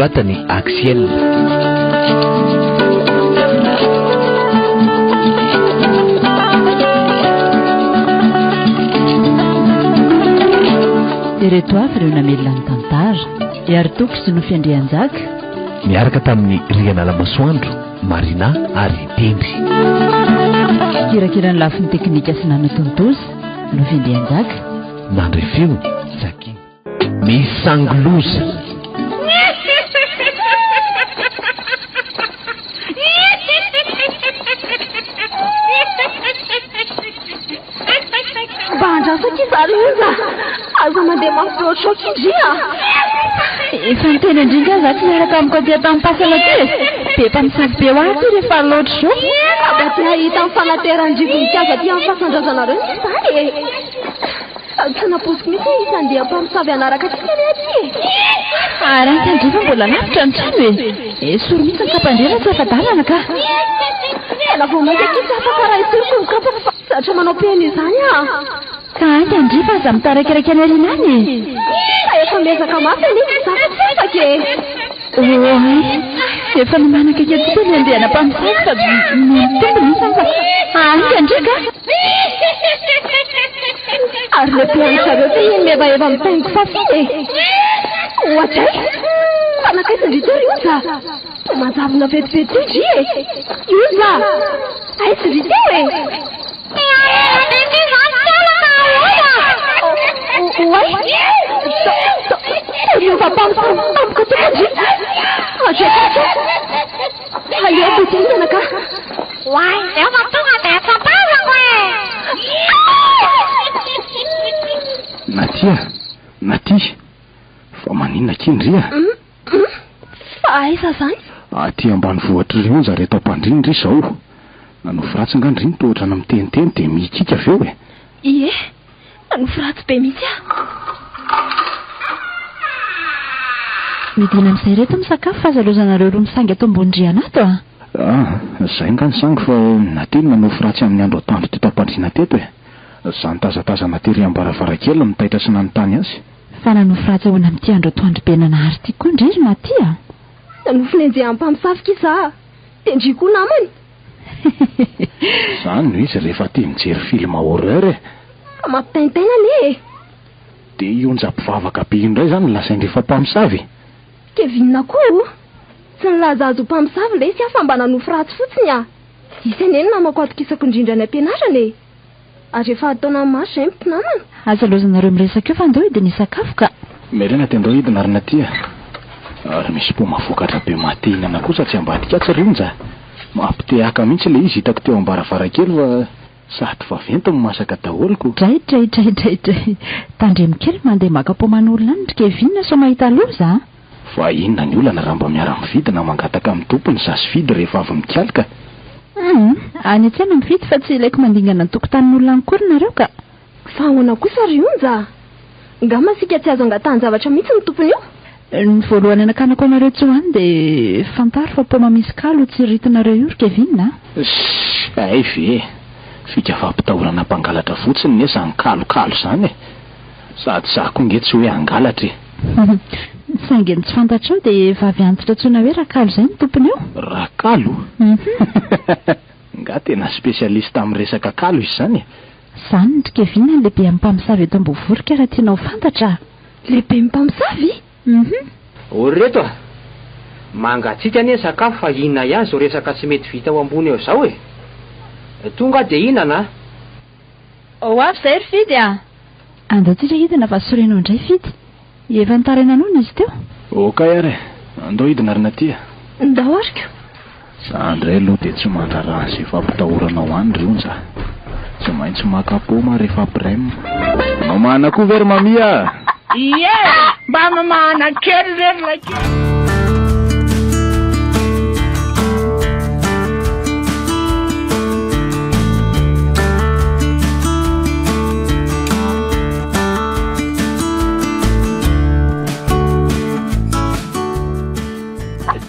Nosoratan'i Axiel. Ireto avy ireo namelona ny tantara, Iaritoky sy Nofy Andrianjaka. Niaraka tamin'i Rianala Masoandro, Marina ary Tendry. Kirakira ny lafiny teknika sy nanatontosa, Nofy Andrianjaka. Nandre feo, Jackie. Misangy loza. Mba andraso akia za ry Onja a! Aza mandeha mafy be ohatr'izao akia ndry a! Efa niteny an-dry nga za tsy miaraka amiko aty an-tampasana aty e! Be mpamosavy be ho ahy aty rehefa loatra izao. Mba te hahita ny fanateran-dry voninkazo aty amin'ny fasan-drazanareo mihitsy za e! Tsy nampoiziko mihitsy hoe hisy andiam mpamosavy hanaraka antsika anie aty e! Ary any tandrifa mbola lavitra ny trano e! Esory mihitsy ny kapan-dry raha tsy afa-dalana ka! Tena vao mainka akia tsy afaka raha esoriko ny kapako fa zatra manao PNU izany aho! Ka haingana ndry fa aza mitaraikiraiky any aoriana any e! Fa efa miezaka mafy anie za fa tsy afaka e! Oay! Efa manakaiky antsika ny andiana mpamosavy fa mitombo ny isany fa haingana ndry ka! Ary le mpiandry zareo ve iny mihevaheva mitaingo fafy iny e? Oadray! Fa nankaiza ndry teo ry Onja? Toa manjavona vetivety teo ndry e! I Onja! Aiza ndry teo e? Oay! Toa niova mpamosavy tampoka tokoa ndry! Oadray kosa! Aleo mody haingana ka! Oay, efa tonga dia efa tazako e! Natia, Natia, fa maninona akia ndry a? Fa aiza zany? Aty ambanivohitr'i ry Onja reto am-pandriana ndry izao. Nanofy ratsy nga ndry no toa ohatrany miteniteny dia mihikiaka avy eo e! Ie, nanofy ratsy be mihitsy aho. Midina amin'izay ireto misakafo fa aza lozanareo roa misangy ato ambony rihana ato a! Ah, zay nga ny sangy fa Natia no nanofy ratsy amin'ny andro atoandro teto am-pandriana teto e! Za nitazatazana tery am-baravarankely no taitra sy nanontany azy. Fa nanofy ratsy ahoana amin'ity andro atoandro be nanahary ity koa ndry ry Natia a! Nanofy nenjehan'ny mpamosavy kisa aho, dia ndry koa namany. Zany no izy rehefa tia mijery film horreur e! Ka mampitaintaina anie e! Dia io onja mpivavaka be io indray izany no lazain-dry fa mpamosavy? Kevin koa o! Tsy nilaza azy ho mpamosavy lesy aho fa mba nanofy ratsy fotsiny ah! Hisy anie ny namako atokisako indrindra any am-pianarana e! Ary efa taonany maro izay ny mpinamana. Aza lozanareo miresaka eo fa ndao hidina hisakafo ka! Miarina dia ndao hidina ry Natia a! Ary misy paoma vokatra be maha te hihinana kosa atsy ambadika atsy ry Onja a! Mampite-haka mihitsy ilay izy hitako teo am-baravarankely fa sady vaventy no masaka daholo ko! Dray dray dray dray dray! Tandremo kely mandeha maka paoman'olona any ry Kevin sao mahita loza a! Fa inona ny olana raha mba miara-mividy na mangataka amin'ny tompony za sy Fidy rehefa avy mikalka? Humm, any an-tsena mividy fa tsy ilaiko mandingana ny tokotanin'olona any koa ry nareo ka! Fa ahoana kosa ry Onja a? Ngamba isika tsy azo angatahan-javatra mihitsy ny tompony io? Ny voalohany anakanako anareo tsy ho any dia fantaro fa paoma misy kalo tsiriritinareo io ry Kevin a! Ssy, hay ve e! Fika fampitahorana mpangalatra fotsiny ne zany kalokalo zany e! Sady za koa nge tsy hoe hangalatra e! Saingy ny tsy fantatrao dia vavy antitra antsoina hoe Rakalo izay no tompony eo. Rakalo? Nga tena spécialiste amin'ny resaka kalo izy izany e? Izany ry Kevin ny lehiben'ny mpamosavy eto Ambohivorika raha tianao ho fantatra a! Lehiben'ny mpamosavy? Hum. O ry reto a! Mangatsiaka anie ny sakafo fa inona ihany izao resaka tsy mety vita ao ambony ao izao e! Tonga aho dia hihinana a! Ho avy izay ry Fidy a! Andao tsika hidina fa sorena ao indray Fidy. Efa nitaraina noana izy teo. Okay ary e! Andao hidina ry Natia. Ndao ary ko! Za ndray aloha dia tsy mandraharaha an'izay fampitahorana ho any ry Onja a! Tsy maintsy maka paoma rehefa aprem. Mamahana koa ve ry Mamia a! Ie! Mba mamahana kely re ry laikely.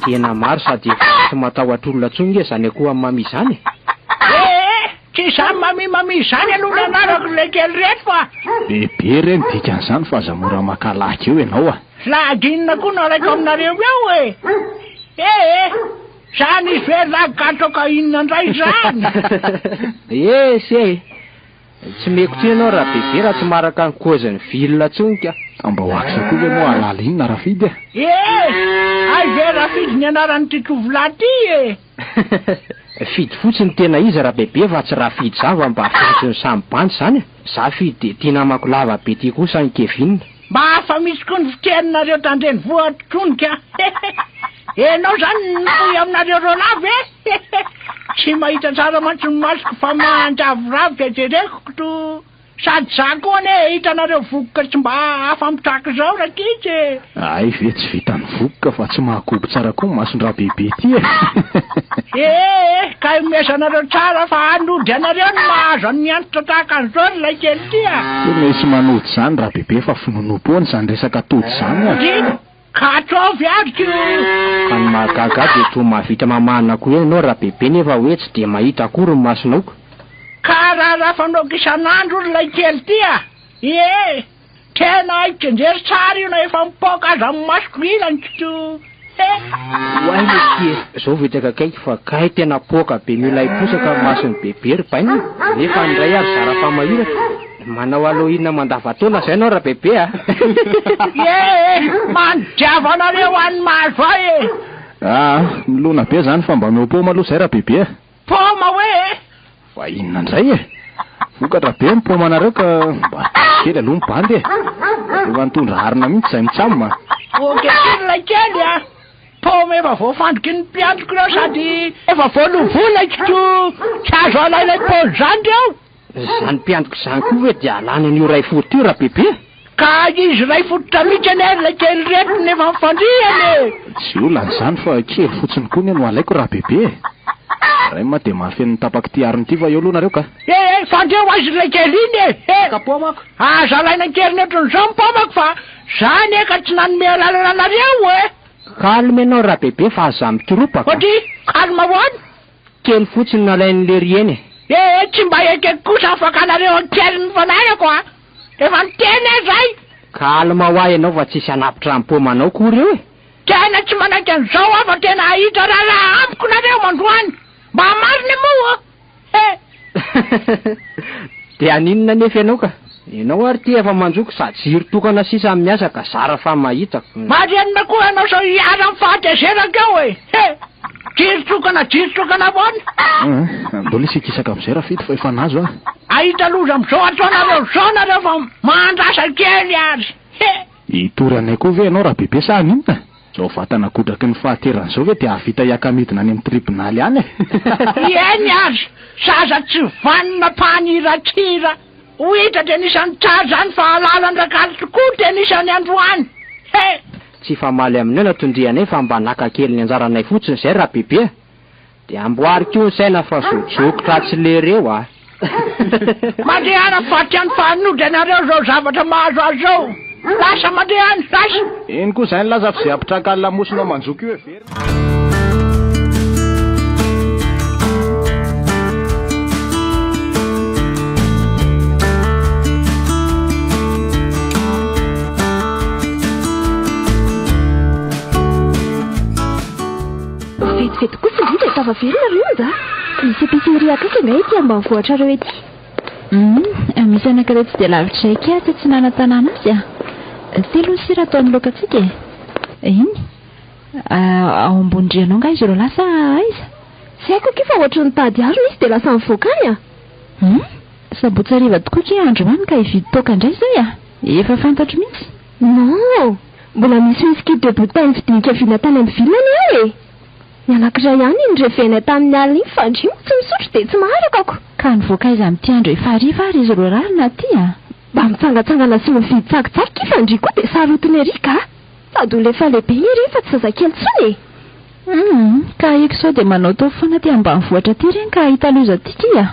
Tena maro sady efa tsy matahotra olona intsony nge zany akoho amin'i Mamy izany e! Ee, tsy izany Mamy Mamy izany aloha ny anarako ilay kely ireto fa. Bebe re ny dikan'izany fa aza mora maka laky eo ianao a! Lagy inona koa no alaiko aminareo eo e? Eh eh! Zany izy ve lagy ka ataoka inona indray izany? Esy e! Tsy meko tsiny ianao Rabebe raha tsy maharaka ny kôzin'ny ville intsony ka. Ka mba ho akisa koa ve moa hahalala inona Rafidy a? Eh! Hay ve Rafidy ny anaran'ity tovolahy ity e? Fidy fotsiny tena izy Rabebe fa tsy Rafidy zany fa mba fiantson'ny samy bandy zany e! Za Fidy dia ity namako lava be ty kosa ny Kevin. Mba hafa mihitsy koa ny fiteninareo tandrenivohitra tony ka! Enao zany no mifoy aminareo roalahy ve? Tsy mahita tsara mantsy ny masoko fa mandraviravy dia jereko to sady za koa anie hitanareo vokoka tsy mba afa-mitraka izao rankizy e! Hay ve tsy vitan'ny vokoka fa tsy mahakobo tsara koa ny mason-dRabebe ty e! Ee, ka ihomezanareo tsara fa hanody anareo ny mahazo an'ny antitra tahaka an'izao ry laikely ty a! Tsy misy manody izany Rabebe fa finoanoam-poana izany resaka atody izany a! Ndry! Ka ataovy ary ko! Fa ny mahagaga ahy dia toa mahavita mamahana koa ihany ianao Rabebe nefa hoe tsy dia mahita akory ny masonao ko! Ka raharaha fanaoko isan'andro ry laikely ty a! Ie! Tena haiko njery tsara io na efa mipoaka aza ny masoko ilany kto he! Oay le ty e! Zao vao hitako akaiky fa kay tena poaka be milay posaka ny mason'i bebe ry bainina nefa ny ray ary zara fa mahiratra. Manao halloween mandava-taona zay anao rabebe a! Ie e! Mandiava anareo any mahazo ahy e! Aa! Milona be zany fa mba omeo paoma aloha zay rabebe a! Paoma hoe e! Fa inona indray e? Vokatra be ny paomanareo ka mba ataovy kely aloha ny bandy e! Efa nitondra harona mihitsy izay mitsam a! Ok kely ilay kely a! Paoma efa voafandriky ny mpiandriko ireo sady efa voalovolako ko tsy azo alaina paoly izany ireo! Izany mpiandriko izany koa ve dia alany an'io ray fototra io Rabebe? Ka izy iray fototra mihitsy anie ilay kely ireto no efa nifandrihana e! Tsy olana izany fa kely fotsiny koa anie no alaiko Rabebe e! Ray ma dia mahafeno ny tapak'ity harona ity fa eo aloha nareo ka! E e! Fandriho aiza ilay kely iny e! E! Paomako! Aza alaina an-keriny ohatran'izao ny paomako fa za anie ka tsy nanome alalana anareo e! Calme ianao Rabebe fa aza mikoropaka! Ohatry, calme ahoana? Kely fotsiny nalain'i lery eny e! Ee, tsy mba ekeko kosa ny fakanareo an-keriny ny fanahiko a! Efa niteny aho izay! Calme hoa ianao fa tsisy hanapitra ny paomanao kory eo e! Tena tsy manaiky an'izao aho fa tena hahita raharaha amiko nareo androany! Mba marina moa e! Dia haninona anefa ianao ka? Ianao ary ity efa manjoky sady jiro tokana sisa amin'ny asa ka zara fa mahita. Marihana koa ianao sao hiharan'ny fahatezerako eo e! He! Jiro tokana jiro tokana ahoana? Mbola hisy hikisaka amin'izay Rafidy fa efa nahazo aho. Hahita loza amin'izao ataonareo izao nareo fa mahandrasa kely ary. He! Hitory anay koa ve ianao Rabebe sa haninona? Izao vatana godraky ny fahaterany izao ve dia hahavita hiaka-midina any amin'ny tribonaly any e? Eny ary, zaza tsy vanona mpaniratsira. Ho hita dia anisan'ny tsara izany fa halalan-dRakaly tokoa dia anisan'ny androany. He! Tsy hifamaly aminao na tondrianay fa mba naka kely ny anjaranay fotsiny izay Rabebe a! Dia amboary koa ny saina fa zokizoky ratsy lereo a! Mandehana faty any fa hanody anareo izao zavatra mahazo azy izao! Lasa mandeha any, lasa! Iny koa izay nilaza fa izay hampitraka ny lamosinao manjoka io heverina. Vetivety kosa indry dia tafaverina ry Onja a! Misy épicerie akaiky angaha ety ambanivohitrareo ety? Humm, misy anankiray tsy dia lavitra izay kay atsy atsinanan-tanàna atsy a! Telo ny sira atao amin'ny laokantsika e! Iny, ao ambony rihana ao angaha izy roalahy sa aiza? Tsy haiko akia fa ohatry ny nitady harona izy dia lasa nivoaka any a! Humm, sabotsy hariva tokoa akia androany ka hividy toaka indray izay a! Efa fantatro mihitsy. Non! Mbola misy whisky deux bouteilles nividinika vina tany amin'ny ville anie ao e! Ny anankiray ihany iny revenay tamin'ny alina iny fa ndry moa tsy misotro dia tsy maharaka ako! Ka nivoaka aiza amin'ity andro efa hariva ary izy roa rarina aty a! Mba mitsangatsangana sy mividy tsakitsaky ki fa ndry koa dia sarotiny ery ka! Sady olona efa lehibe ireny fa tsy zazakely intsony e! Humm, ka ahiako sao dia manaotao foana aty ambanivohitra aty ireny ka hahita loza aty ki a!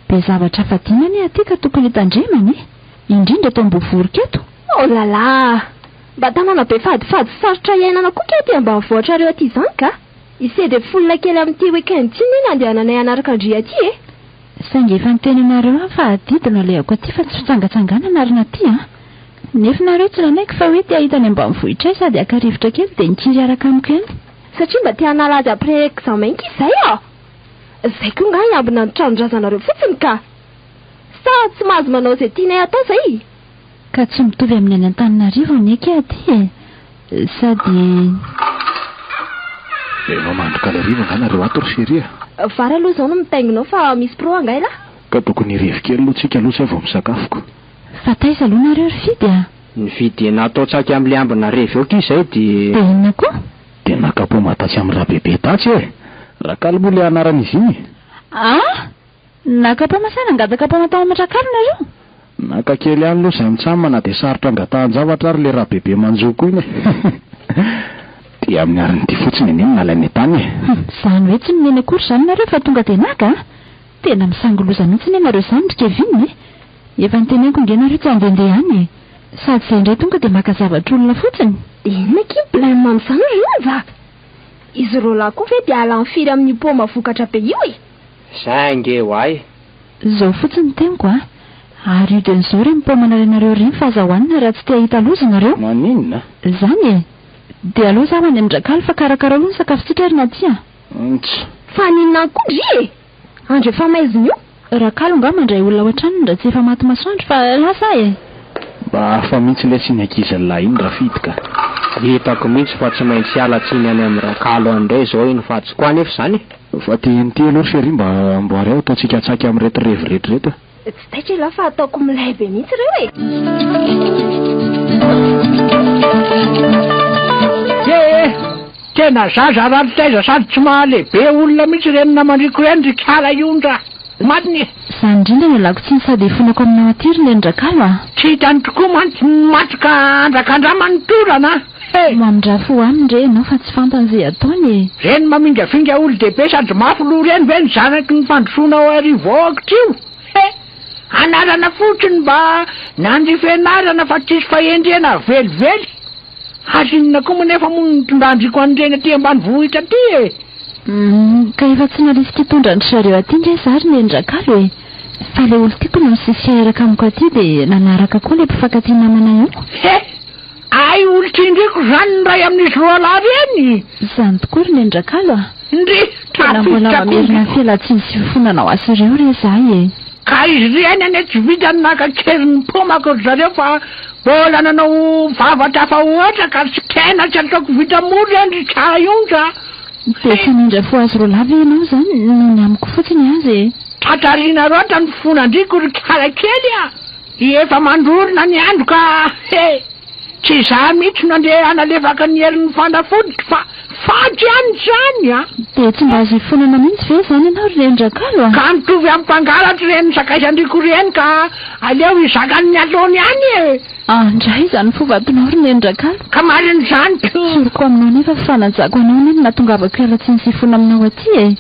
Be zavatra fadiana anie aty ka tokony hitandremana e! Indrindra eto Ambohivorika eto. Oh là là! Mba tanàna be fadifady sy sarotra iainana koa kay aty ambanivohitrareo aty izany ka! I de foule kely amin'ity week-end ity anie no andehananay hanaraka an-dry aty e! Saingy efa niteny anareo aho fa adidy no alehako aty fa tsy fitsangatsanganana ry Naty a! Nefa nareo tsy nanaiky fa hoe te hahita ny ambanivohitray sady haka rivotra kely dia nikiry hiaraka amiko ihany. Satria mba te hanala azy après examen ki zay ah! Zay koa nga hiambina ny tranon-drazanareo fotsiny ka! Sa tsy mahazo manao izay tianay atao zay? Ka tsy mitovy amin'ny any Antananarivo anie ki aty e! Sady. Enao mahandro kaly hariva nga nareo ato ry chérie a! Vary aloha izao no mitaingina ao fa misy pro angaha elah? Ka tokony hirevy kely aloha tsika aloha zay vao misakafo ko. Fa taiza aloha nareo ry Fidy a? Nividy hena atao tsaky amin'ilay ambina revy ao ki izay dia. Dia inona koa? Dia naka paoma tatsy amin'i Rabebe tatsy e! Rakaly moa ilay anaran'izy iny e! Ah! Naka paoma sa nangataka paoma tao amin-dRakaly nareo? Naka kely ihany aloha izay mitsam na dia sarotra angatahan-javatra ary ilay Rabebe manjoko iny e! Dia amin'ny arin'ity fotsiny anie no nalainay tany e! Hum! Izany hoe tsy nomena akory izany nareo fa tonga dia naka a! Tena misangy loza mihitsy anie nareo izany ry Kevin e! Efa noteneniko nge nareo tsy handehandeha any e! Sady izay indray tonga dia maka zavatr'olona fotsiny! Inona akia ny blème amin'izany ry Onja? Izy roalahy koa ve dia halany firy amin'io paoma vokatra be io e? Zay ange oay! Izao fotsiny ny teniko a! Ary io dia izao ireny paoma nalainareo ireny fa aza hohanina raha tsy te hahita loza nareo! Maninona? Izany e! Dia aleo za ho any amin-dRakaly fa karakarao aloha ny sakafontsika ry Nadia a! Ntsy! Fa haninona koa ndry e! Andro efa maizina io. Rakalo nga mandray olona ao an-tranony raha tsy efa maty masoandro fa lasa aho e! Mba hafa mihitsy lesy iny ankizilahy iny Rafidy ka! Hitako mihitsy fa tsy maintsy hiala tsiny any amin'i Rakalo any indray izao iny fa tsy ko anefa izany e! Fa te ity aloha ry chérie mba amboary ao ataontsika tsaky amin'ireto revy rehetra ireto e! Tsy taitra ialahy fa ataoko milay be mihitsy ireo e! Tse! Tena zaza ratsy taiza sady tsy mahalehibe olona mihitsy ireny namandriko ireny ry kala io ndra! Marina e! Izany indrindra no ialako tsiny sady ifonako aminao aty ry neny Rakalo a! Tsy hitany tokoa mantsy ny maty ka andrakandrama ny torana he! Mamindrà fo aminy re ianao fa tsy fantany izay ataony e! Reny mamingavinga olo-dehibe sady mafy loha ireny ve ny zanaky ny fandrosoana ao Arivokitra io he! Anarana fotsiny mba nandrify anarana fa tsisy fahendrena velively! Ary inona koa moa nefa moa no nitondran-driko an'ireny aty ambanivohitra aty e? Humm, ka efa tsy narisika hitondra an-dry zareo aty nge za ry neny Rakalo e! Fa le olon-tiako no nisisika hiaraka amiko aty dia nanaraka koa le mpifankatia namana io. He! Hay olon-tian-driko izany ny iray amin'izy roalahy ireny? Izany tokoa ry neny Rakalo a! Ndry! Tena mbola Tafiditra koa mamerina ny fialantsiny sy fifonana ho azy ireo re za e! Ka izy ireny anie tsy vitany naka an-keriny pomako ry zareo fa mbola nanao vava tafahoatra ka tsy tena tsy ataoko vita mora ireny ry Tsarahionja a! Dia tsy hamindra fo azy roalahy ve ianao izany noho ny amiko fotsiny aza e? Tratrarina loatra ny fonandriko ry kalakely a! Efa mandrorona ny andro ka he! Tsy izaho mihitsy no andeha hanalefaka ny herin'ny fanafodiko fa faty ihany izany a! Dia tsy mba azo ifonana mihitsy ve izany ianao ry Reny-dRakalo a? Ka mitovy amin'ny mpangalatra ireny sakaizan-driko ireny ka aleo hizaka ny ataony ihany e! Andray izany fo vatonao ry Neny-dRakalo. Ka marina izany ko! Tsoriko aminao nefa fa fanajako anao anie no nahatongavako hiala tsiny sy hifona aminao aty e!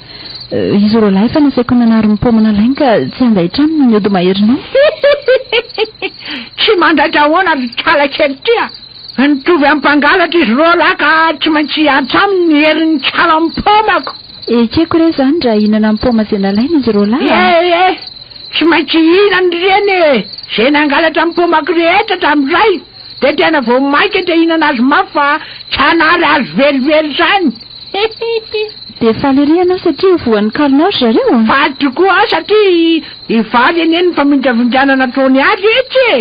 Izy roalahy efa nasaiko nanary ny paoma nalainy ka tsy handaitra aminy ny ody maherinao. Tsy mandaitra ahoana ry kala kely ty a! Mitovy amin'ny mpangalatra izy roalahy ka tsy maintsy hiantsa aminy ny herin'ny kala amin'ny paomako. Ekeko re izany raha hihinana ny paoma izay nalainy izy roalahy a! Eh eh! Tsy maintsy hihinana ireny e! Izay nangalatra ny paomako rehetra hatramin'izay dia tena vao mainka te hihinana azy mafy fa tsy hanary azy velively izany. Hihihi. Dia faly ery ianao satria ho voan'ny kalonao ry zareo a! Faly tokoa aho satria hivaly anie ny famindravindrana nataony ahy etsy e!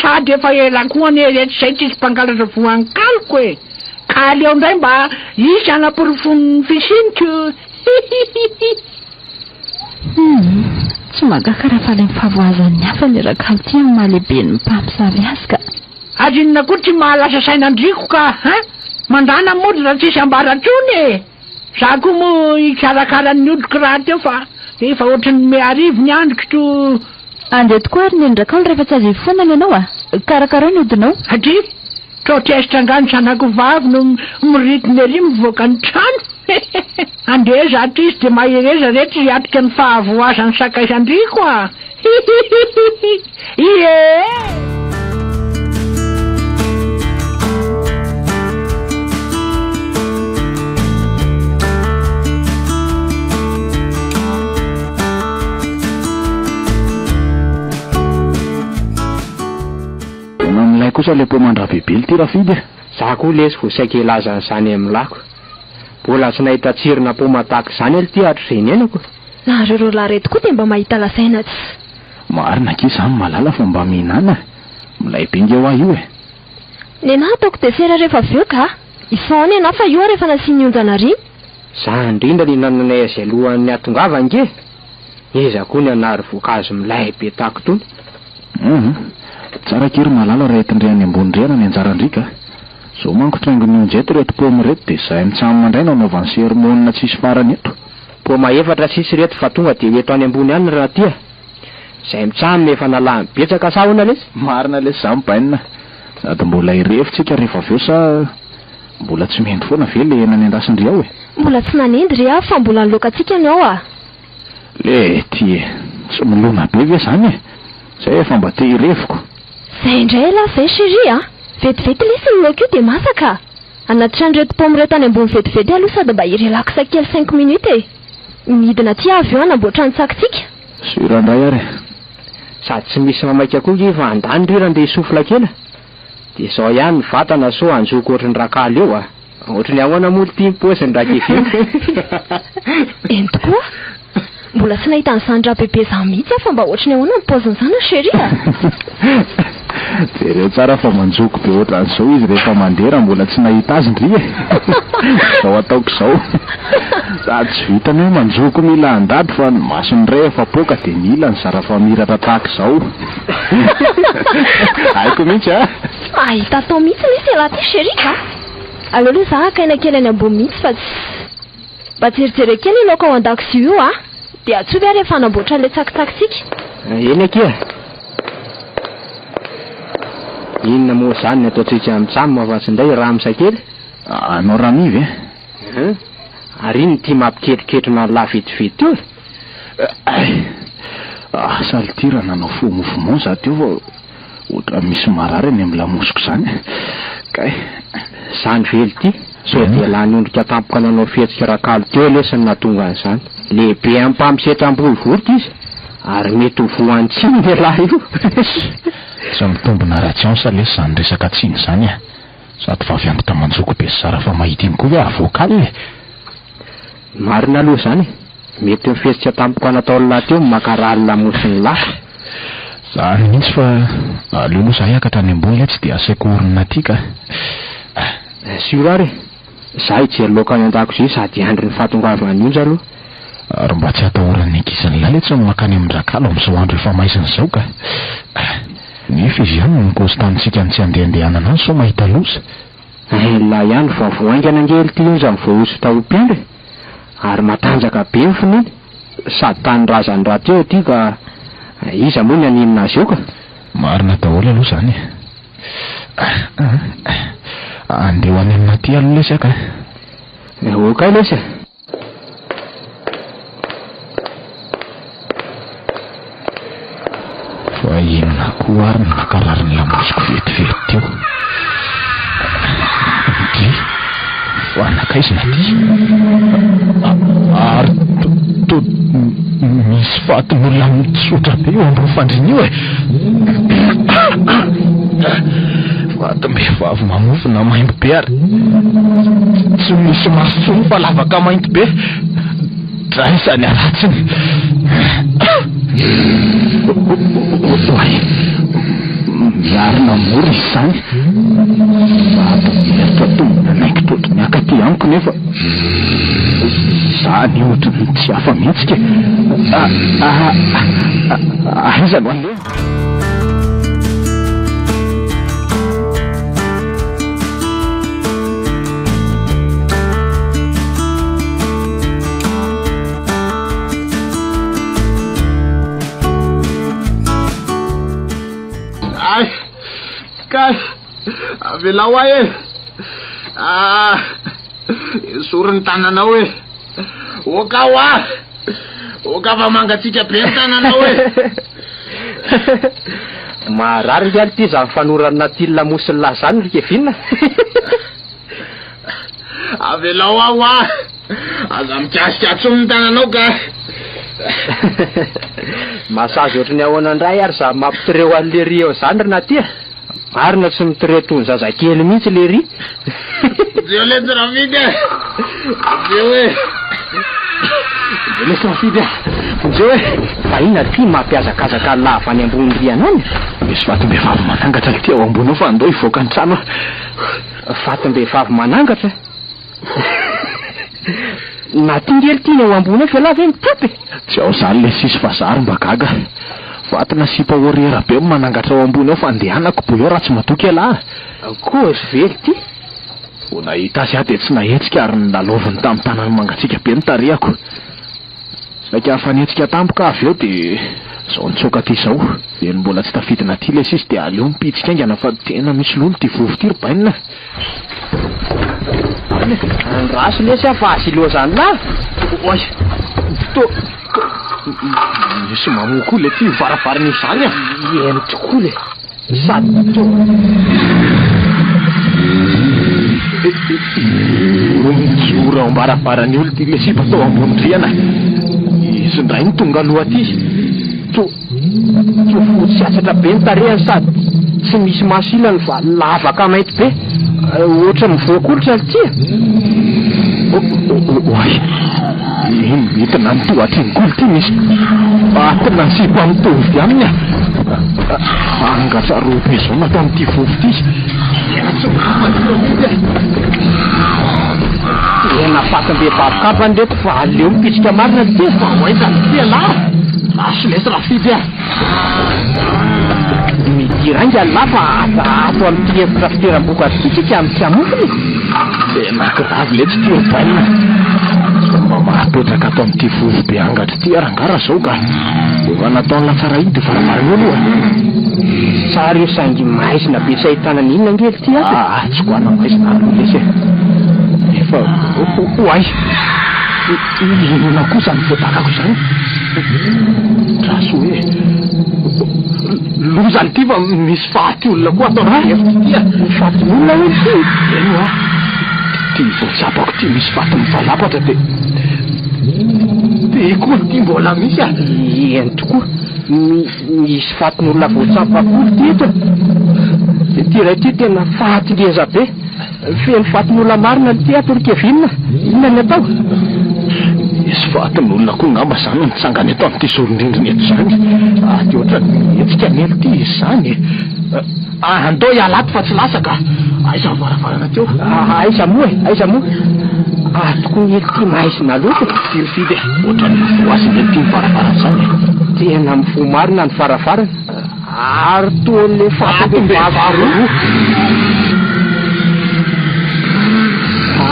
Sady efa ela koa anie etsy izay tsisy mpangalatra voan'ny kaloko e! Ka aleo indray mba hisy hanaporofoany ny fisianiko. Hihihihi. Humm, tsy mahagaga raha faly amin'ny fahavoazan'ny hafa ilay rakalo ity amin'ny maha lehiben'ny mpamosavy azy ka. Ary inona koa ty mahalasa saina an-driko ka hein! Mandana mody raha tsisy ambara tsony e! Za koa moa hikarakara ny hodiko rahateo fa efa ohatry ny meharivo ny andriko to. Andeha tokoa ary neny Rakalo rehefa tsy azo ifonana ianao a! Karakarao ny hodinao. Satria toa tezitra angaha ny zanako vavy no miritona ery mivoaka ny trano? Andeha za ty izy dia mahereza re tsy hiatrika ny fahavoazan'ny sakaizan-driko a! Hihihihi! Ie! Tena milay kosa. kosa ilay paoman-dRabebe ity Rafidy a! Za koa lesy vao saika hilaza an'izany amin'ny lako. Mbola tsy nahita tsirona paoma tahaka izany aloha ity hatrizay niainako. Nareo roalahy reto koa dia mba mahita lazaina tsy. Marina akia izany Malala fa mba mihinana e! Milay be nge hoa io e! Nenah ataoko dessert rehefa avy eo ka! Isao nenah fa io ary efa nasian'i Onja nariny. Za indrindra no hinananay azy alohan'ny hahatongavany nge! Iza koa ny hanary voankazo milay be tahaka itony? Hum. Tsara akia ry Malala raha entin-dry any ambony rihana ny anjaran-dry ka! Zao manko traingon'i Onja eto ireto paoma ireto dia izahay mitsam indray no anaovany sermona tsisy farany eto. Paoma efatra sisa ireto fa tonga dia ho eto any ambony any ry Natia. Izay mitsam efa nalany betsaka sa ahoana lesy? Marina lesy zany bainina. Sady mbola hirevy tsika rehefa avy eo sa mbola tsy mendy foana ve le hena nendasin-dry ao e? Mbola tsy nanendy ry aho fa mbola ny laokantsika ny ao ah. Le ty e! Tsy milona be ve zany e? Zay efa mba te hireviko. Zay indray elah zay chérie a! Vetivety lesy ny laoka io dia masaka a! Hanatitra an'ireto paoma ireto any ambony vetivety aloha sady mba hi-relax kely cinq minutes e! Midina aty aho avy eo hanamboatra ny tsaky-tsika. Sûr indray ary e! Sady tsy misy mamaika koa nge fa andany ry randeha hisofla kely a! Dia izao ihany ny vatana sao hanjoko ohatry ny rakaly eo a! Ohatry ny ahoana moa ity ny paoziny Rakevin? Eny tokoa! Mbola tsy nahita an'izany Rabebe izany mihitsy aho fa mba ohatry ny ahoana ny paozin'izany ry chérie a! Jereo tsara fa manjoko be ohatran'izao izy rehefa mandeha raha mbola tsy nahita azy ndry e! Izao ataoko izao. Sady tsy vitany hoe manjoko mila handady fa ny masony indray efa poaka dia mila ny zara fa miratra tahaka izao. Haiko mihitsy a! Tsy mahita atao mihitsy lesy ialahy ity chérie a! Aleo aloha za haka aina kely any ambony mihitsy fa tsy. Mba jerijereo kely io laoka ao an-dakozia io a! Dia antsoy ve rehefa hanamboatra an'ilay tsakitsakintsika? Eny akia! Inona moa izany ny ataontsika amin'ny tsam fa tsy indray ramsa kely? Anao Rami ve? Hum, ary inona ity mampiketriketrona an'lah vetivety io e? Ay! Asa lty raha nanao faux mouvement za teo fa ohatran'ny misy marary any amin'ny lamosiko izany e! Kay! Zany ve lty? Sao dia lany ondrika tampoka nanao fihetsika rakalo teo lesy no nahatonga an'izany. Lehibe ampamisetra am-borivory izy ary mety ho voan'ny tsiny ialahy io. Tsy mitombina ara-tsiansa lesy izany resaka tsiny izany e! Sady vavy antitra manjoko be sy zara fa mahita iny koa ve avocal e! Marina aloha izany e! Mety ny fihetsika tampoka nataon'lah teo no mankarary lamosin'ny lako. Zany mihitsy fa aleo aloha za hiakatra any ambony letsy dia asaiko orina aty ka. Sûr ary e! Za hijery laoka any an-dakozia sady hiandry ny fahatongavan'i Onja aloha. Ary mba tsy hatahoran'ny ankizin'lah letsy ny mankany amin-dRakalo amin'izao andro efa maizina izao ka. Nefa izy ihany no nikozy tamintsika ny tsy handehandehanana any sao mahita loza. Elah ihany vao vao haingana ange lty Onja no voahosotra ho mpiandry e! Ary matanjaka be ny finoany, sady tanindrazany rahateo aty ka iza moa ny haninona azy eo ka! Marina daholo aloha izany e! Andeha ho any aminà aty aloha lesy aho ka! Okay lesy e! Fa inona koa ary no nankarary ny lamosiko vetivety teo? Dry, fa nankaizina ity? Ary toa misy fatin'olona mitsotra be eo ambony fandriana io e! Fatim-behivavy mamofona maimbo be ary tsy misy maso intsony fa lavaka mainty be. Draiza ny haratsiny. Oay, miarina mora izy izany. Sady mieritra toa nanaikitra ohatry ny haka aty amiko nefa izany ohatry ny tsy afa-mihetsika e. Aiza no aleha? Ay! Kay! Avelao ahy e! Ah! Esory ny tananao e! Oka hoa! Oka fa mangatsiaka be ny tananao e! Maharary nge ity zany fanorana ty lamosin'i lahy zany ry Kevin a! Avelao aho hoa! Aza mikasika intsony ny tananao ka! Massage ohatry ny ahoana indray ary zany mampitoreo an'i lery eo zany ry Natia? Marina tsy mitire toy ny zazakely mihitsy lery. Vonjeo letsy Rafidy a! Vonjeo e! Vonjeo letsy Rafidy a! Vonjeo e! Fa inona ry ty mampihazakazaka lava any ambony rihana any? Misy vatom-behivavy manangatra ity ao ambony ao fa andao hivoaka ny trano aho. Vatom-behivavy manangatra? Na ty nge ry ty ny ao ambony ao f'elah ve mitapy e? Tsy ao izany le sisy fa za ry mba gaga. Vato nasipa horreur be no manangatra ao ambony ao fa andehanako boy ao raha tsy matoky elah. Kozy ve ry ty? Vao nahita azy aho dia tsy nahetsika ary nolalaoviny tamin'ny tanany mangatsiaka be ny tarehako. Saika afa-nihetsika tampoka aho avy eo dia izao nitsoaka aty izao. Eny mbola tsy tafidina aty ilay sisy dia aleo mipitsika haingana fa tena misy lolo ity vovo ity ry bainina. Andraso lesy aho fa aza ilozan'lah. Oay! To, to, misy mamoha koa le ty varavarana izany a! Eny tokoa le. Sady to. Io mijoro ao am-baravaran'ny olona ity le sipa tao ambony rihana. Izy indray no tonga aloha aty. To, to fotsy hatsatra be ny tarehiny sady tsy misy maso ilany fa lavaka mainty be. Ohatran'ny mivoa-kolitra ry tia. Oay! Iny midina ny tohatra iny koa ity misy fatina sipa mitovy aminy a! Angatra roa be izao nataon'ity vovo ity. Tena tsy mifankahita mihitsy e! Tena fatim-behivavy kabany reto fa aleo mipitsika marina ry tia. Fa ho aiza ny tia lah? Lasa lesy Rafidy a! Midira ainga lah fa aza ato amin'ity efitra fiteram-bokatra ity tsika no tsy hamofona e! Tena grave letsy ity ry bainina. Sao mba mahapetraka ato amin'ity vovo be angatra ity aho rangaha raha zao ka. Efa nataon'i Latsara iny ity varavarana io aloha. Tsara io saingy maizina be tsy ahitana n'inona ange ry ty ato e! Ah, tsy goana maizina aloha lesy e. Nefa oay! Inona koa izany voadakako izany? Draso hoe loza ity fa misy faty olona koa ato anaty efitra ity a! Faty olona hono ity? Eny hoa, ity vao tsapako ity misy faty mivalapatra dia dia koa ity mbola misy a! Eny tokoa, misy fatin'olona voatsapa koa ity eto e! Ity iray ity tena faty ngeza be. Feno fatin'olona marina ity ato ry Kevin a! Inona ny atao? Misy fatin'olona koa ngamba izany mitsangana eto amin'ity zoron-drindrina eto izany. Aty ohatran'ny mihetsika anie ity izy izany e! Andao hiala ato fa tsy lasa ka! Aiza ny varavarana teo? Aiza moa e! Aiza moa? Ato koa anie ity maizina loatra e! Firifiry e! Ohatran'ny mivoha azy anie ity ny varavarana izany e! Tena mivoha marina ny varavarana. Ary toa le fatim-behivavy roa.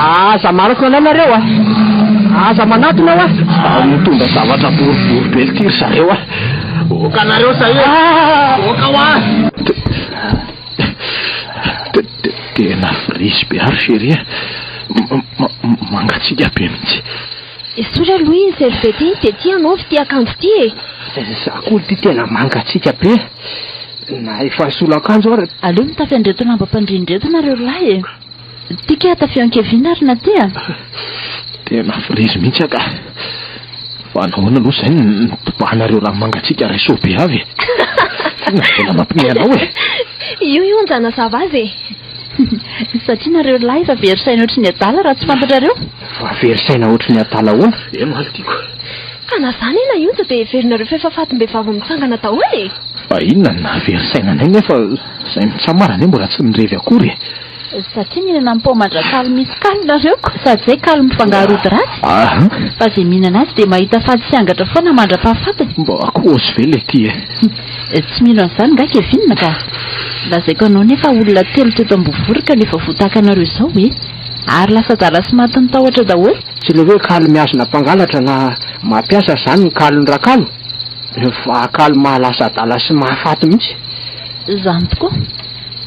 Aza manatona anay nareo a! Aza manatona hoa! Sao mitondra zavatra boribory be ity ry zareo a! Oka nareo sa e! Oka hoa! Tena frisy be ary chérie a! Mangatsiaka be mihitsy. Esory aloha iny serviette iny dia ity anaovy ity akanjo ity e! Za koa ity tena mangatsiaka be na efa nisolo akanjo ary. Aleo mitafy an'ireto lambam-pandriana ireto nareo ry lahy e! Ty kay atafio an'i Kevin ary na ty a! Tena frezy mihitsy aho ka! Fa nahoana aloha izay no nitobahanareo rano mangatsiaka ray soa be avy e? Inona no mbola mampime anao e? Io io anjanazava azy e! Satria nareo lahy efa very saina ohatry ny adala raha tsy fantatrareo. Fa very saina ohatry ny adala ahoana? Eny ho'a tiako. Ka na zany ena ionja dia heverinareo fa efa fatim-behivavy mitsangana daholo e! Fa inona no nahavery saina anay nefa izay mitsamara anie mbola tsy nirevy akory e! Satria mihinana ny paoma-drakaly misy kaly nareo ko! Sady izay kaly mifangaro ody ratsy! Fa izay mihinana azy dia mahita faty sy angatra foana mandra-pahafatiny! Mba kôzy ve le ty e? Tsy mino an'izany nga Kevin ka! Lazaiko anao nefa olona telo teto Ambovory no efa voa tahaka anareo izao e! Ary lasa adala sy matin'ny tahotra daholo. Tsy le hoe kaly mihazona mpangalatra na mampiasa izany ny kalon'ny rakalo fa kaly mahalasa adala sy mahafaty mihitsy. Izany tokoa.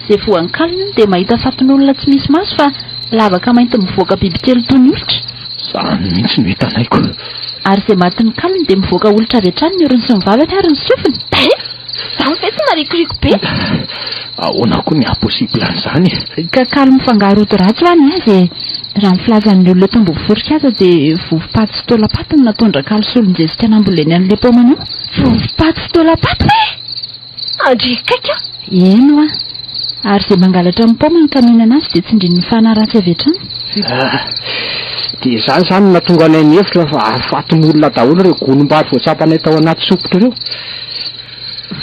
Izay voan'ny kalony hono dia mahita fatin'olona tsy misy maso fa lavaka mainty mivoaka bibikely toy ny olitra. Izany mihitsy no hitanay ko. Ary izay matin'ny kalony dia mivoaka olitra avy hatrany ny orony sy ny vavany ary ny sofiny. Hein! Izany ve tsy marikoriko be? Ahoana koa ny haha-possible an'izany e? Ka kaly mifangaro ody ratsy hoa ny azy e! Raha ny filazan'ny olona eto Ambohivorika aza dia vovo-paty sy taolam-paty no nataon-dRakaly solon-jezika namboleny an'ilay paomany io. Vovo-paty sy taolam-paty ve? Andry kaika! Eny hoa! Ary izay mangalatra ny paoma ka mihinana azy dia tsindrin'ny fanahy ratsy avy hatrany. Ah, dia izany izany no nahatonga anay nihevitra fa fatin'olona daholo ireo gonim-bary voatsapanay tao anaty sopitra ireo.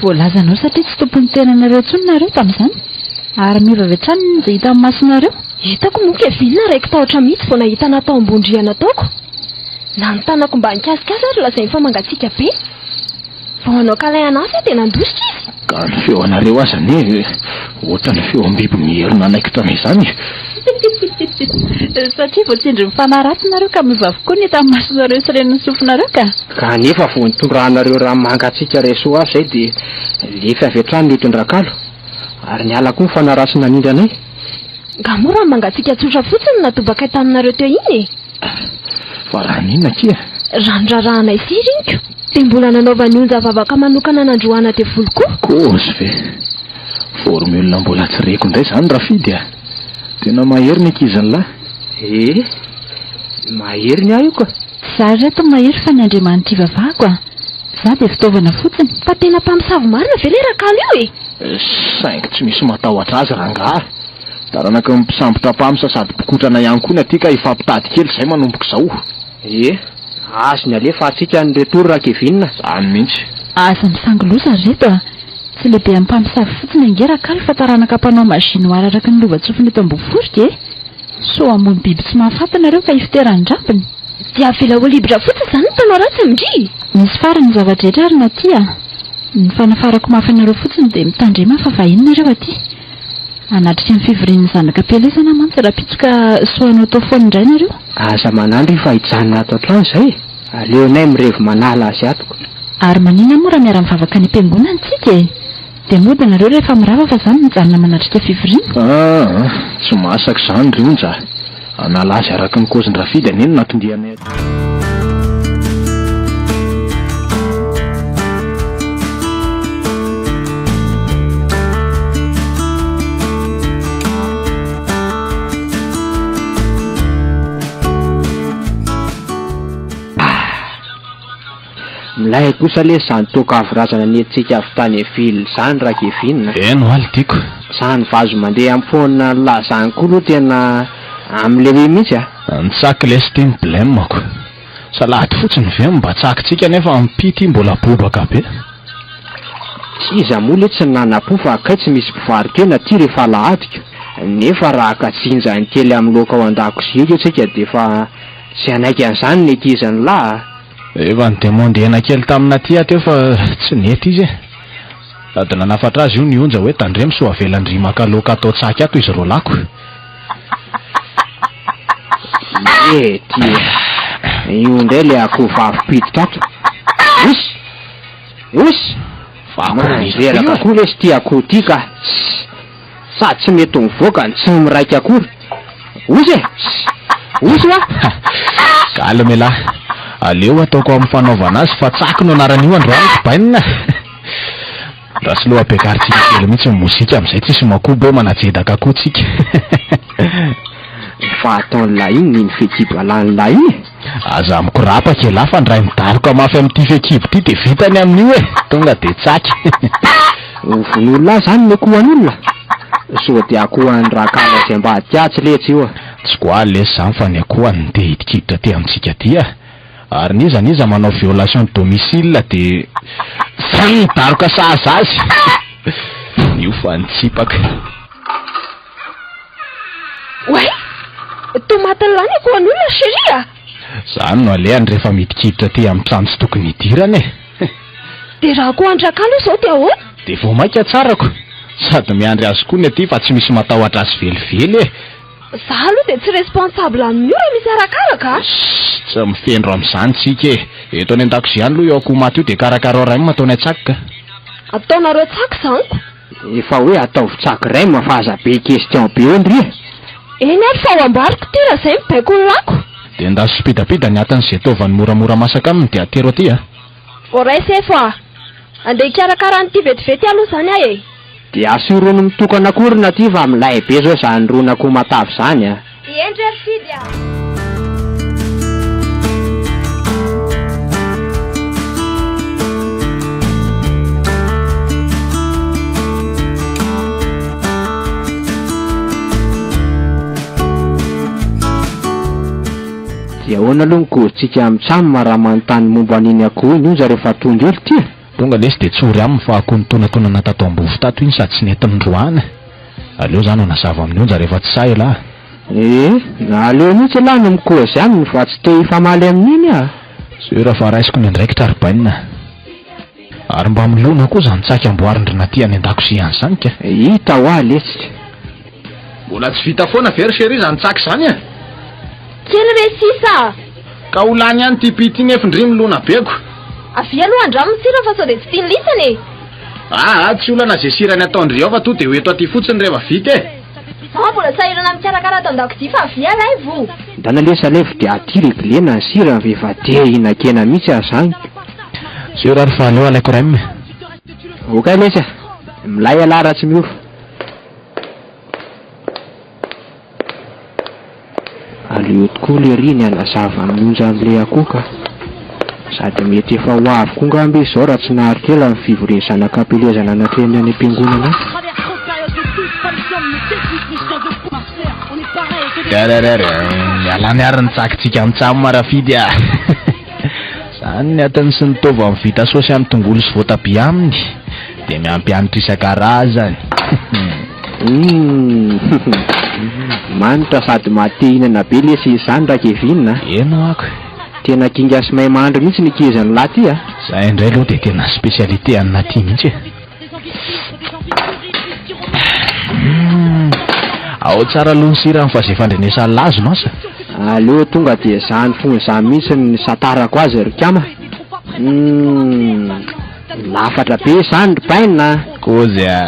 Voalazanao satria tsy tompon'ny tenanareo intsony nareo tamin'izany. Ary miova avy hatrany izay hitan'ny masonareo. Hitako moa Kevin raiki-tahotra mihitsy vao nahita anà tao ambony rihana taoko. Na ny tanako mba nikasika azy ary lazainy fa mangatsiaka be. Vao hanao câlin anà aho dia nandositra izy. Ka ny feo anareo aza anie ohatran'ny feom-biby mierona hanaikitra anay izany e! Satria voatsindrin'ny fanahy ratsy nareo ka miova avokoa ny hitan'ny masonareo sy ren'ny sofinareo ka. Kanefa vao nitondranareo rà mangatsiaka reso azy izay dia lefy avy hatrany ny hodin-dRakalo. Ary niala koa ny fanahy ratsy nanindry anay. Nga moa rà mangatsiaka tsotra fotsiny no natobakay taminareo teo iny e! Fa raha n'inona akia? Raha ny raharahanay firy iny ko! Dia mbola nanaovan'i Onja vavaka manokana nandroahana devoly koa! Kôzy ve? Formule mbola tsy reko indray izany Rafidy a! Tena mahery ny ankizin'lah! Eh! Mahery ny ahy io ka! Tsy za ry reto no mahery fa ny Andriamanitra ivavahako a! Za dia fitaovana fotsiny. Fa tena mpamosavy marina ve le Rakalo io e? Saingy tsy misy matahotra azy rangaha. Taranaky ny mpisambotra mpamsa sady mpikotrana ihany koa ny aty ka hifampitady kely izay manomboka izao. Ie, azony alefa atsika ny retour ra Kevin a. Zany mihitsy. Aza misangy loza ry reto a! Tsy lehibe amin'ny mpamosavy fotsiny ange Rakalo fa taranaka mpanao magie noire araka ny lovantsofina eto Ambohiforika e! Sao hamono biby tsy mahafaty nareo ka hifiteran-drapiny? Dia avela ho libre fotsiny izany ny mpanao ratsy amin-dry? Misy farany ny zava-drehetra ry Natia a! Ny fanafarako mafy anareo fotsiny dia mitandrema fa vahiny nareo aty. Hanatrika ny fivorian'ny zanaka am-pielezana aho mantsy rahampitso ka sao hanao tao foana indray nareo. Aza manandry fa hijanona ato an-trano izay e! Aleonay mirevy manala azy ato ka. Ary maninona moa raha miara-mivavaka any am-piangonana tsika e? Dia mody nareo rehefa mirava fa za mijanona manatrika fivoriana. Aa, tsy masaka izany ry Onja a! Hanala azy araka ny kaozin-dRafidy anie no natondianay aty. Milay kosa lesy zany toaka avy razana nentintsika avy tany ville zany ra Kevin a! Eny hoa le tiako. Zany vazo mandeha am phone lah zany koa aloha tena am le hoe mihitsy a! Ny tsaky lesy ty ny blem-ko. Salady fotsiny ve no mba tsakintsika nefa am pi ty mbola bobaka be. Tsy iza moa le tsy nanam-po fa kay tsy misy mpivaro-kena aty rehefa alahady ka! Nefa raha katsinjany kely am laoka ao an-dakozia io tsika defa tsy hanaiky an'izany ny ankizin'lah a! Efa ni-demander-na kely tamin'i Natia teo fa tsy nety izy e. Sady nanafatra azy io ny Onja hoe tandremo sao avelan-dry maka laoka atao tsaky ato izy roalako. Ie ty e. Io indray le akoho vavy mpiditra ato. Osy! Osy! Mandreraka koa lesy ty akoho ty ka. Sady tsy mety mivoaka no tsy miraika akory. Osy e! Osy hoa! Calme elah. Aleo ataoko amin'ny fanaovana azy fa tsaky no anaran'io androany ry bainina. Raha soloa ampiakarintsika kely mihitsy ny mozika amin'izay tsisy makobo hoe manajedaka koa tsika. Fa ataon'lah inona iny fehikibo alan'lah iny e? Aza mikorapaka elah fa ndray midaroka mafy amin'ity fehikibo ity dia vita ny amin'io e! Tonga dia tsaky. Ho vonoin'lah zany ny akoho an'olona? Sao dia akoho an'i Rakala izay ambadika atsy letsy io a! Tsy goaly lesy izany fa ny akoho an'ny te hidikiditra aty amintsika aty a! Ary n'iza n'iza manao violation de domicile dia zany ny daroka sahaza azy! Io fa nitsipaka. Oay! Toa matin'ny lany akoho an'olona ry chérie a! Zany no alehany rehefa midikiditra aty amin'ny trano tsy tokony hidirana e! Dia raha akoho an-dRakalo izao dia ahoana? Dia vao mainka tsarako! Sady miandry azy koa ny aty fa tsy misy matahotra azy velively e! Za aloha dia tsy responsable amin'io raha misy arakaraka a! Ssss tsy mifendro amin'izany tsika e! Eto any an-dakozia any aloha io akoho maty io dia karakarao raim ataonay tsaky ka! Ataonareo tsaky izany ko! Efa hoe ataovy tsaky raim fa aza be question be eo ndry e! Eny ary fa ho amboariko ity raha izay mibaiko ny lako! Dia endaso pidapida ny atin'izay taovany moramora masaka aminy dia atero aty a! Voaray sefo a! Andeha hikarakara an'ity vetivety aloha izany aho e! Dia asio rony mitokana koa ry Naty fa milay be zao zany ron'akoho matavy zany a! Eny re ry Fidy a! Ahoana aloha ny kôzintsika amin'ny tsam raha manontany momba an'iny akoho iny onja rehefa tonga eo ry tia? Tonga lesy dia tsory aminy fa akoho nitonatonana tato am-bovo tato iny sady tsy nety nindroana. Aleo za nanazava amin'ny onja rehefa tsy sahy elah. Ee, aleo mihitsy elah no mikôzy aminy fa tsy te hifamaly amin'iny ah. Sûr fa raisiko ny andraikitra ry bainina. Ary mba milona koa zany tsaky amboarin-dry Naty any an-dakozia any zany ka. Hita hoa letsy. Mbola tsy vita foana ve ry chérie zany tsaky zany e? Kely re sisa a! Ka ho lany ihany ity pi ity nefa ndry milona be ko. Avia aloha andramo ny sirany fa sao dia tsy tian'i lisany e! Aa tsy olana ze sirany ataon-dry ao fa to dia ho eto aty fotsiny rehefa vita e! Za mbola sahirana mikarakara ato an-dakozia fa avia alaivo! Ndana lesy alaivo dia aty reglena ny sirany fa efa te hihinan-kena mihitsy aho zany. Sûr ary fa aleo alaiko rem. Ok lesy a! Milay ialahy raha tsy miova. Aleo tokoa lery ny hanazava amin'ny onjan'ilay akoho ka. Sady mety efa ho avy koa ngamba izy izao raha tsy naharitra ela ny fivorian'ny zanak'ampielezana natrehiny any am-piangonana any. Mialany ary ny tsakintsika amin'ny Rafidy a! Zany ny atiny sy ny taovany vita saosy amin'ny tongolo sy voatabia aminy dia miampy hanitra isan-karazany. Humm. Manitra sady maha te hihinana be lesy izany ra Kevin a! Eny ho'ako. Tena kinga sy mahay mahandro mihitsy ny ankizin'ny lahy ty a! Zay indray aloha dia tena spécialité an'i Naty mihitsy e! Humm. Ao tsara aloha ny sirany fa zay fandrenesan'ny lazo mantsy. Aleo tonga dia zany fony zany mihitsy ny nisantarako azy ry kama. Humm. Lafatra be izany ry bainina a! Kôzy a!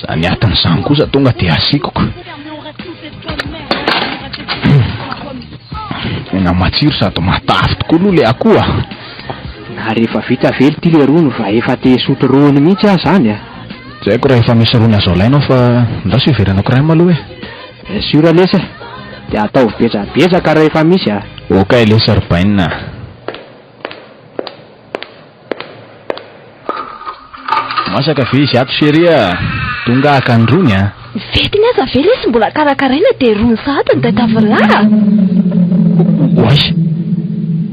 Zany atiny zany kosa tonga dia asiako. Tena matsiro sady matavy tokoa aloha le akoho a! Na rehefa vita ve ity le rony va efa te hisotro rony mihitsy aho zany a! Tsy haiko raha efa misy rony azo alaina ao fa ndraso hiverenako crème aloha e! Sûr lesy e! Dia ataovy betsabetsaka rahefa misy a! Ok lesy ry bainina a! Masaka ve izy ato chérie a! Tonga haka ny rony a! Fetiny aza ve lesy mbola karakaraina dia rony sahady no tadiavin'lah a! Oay!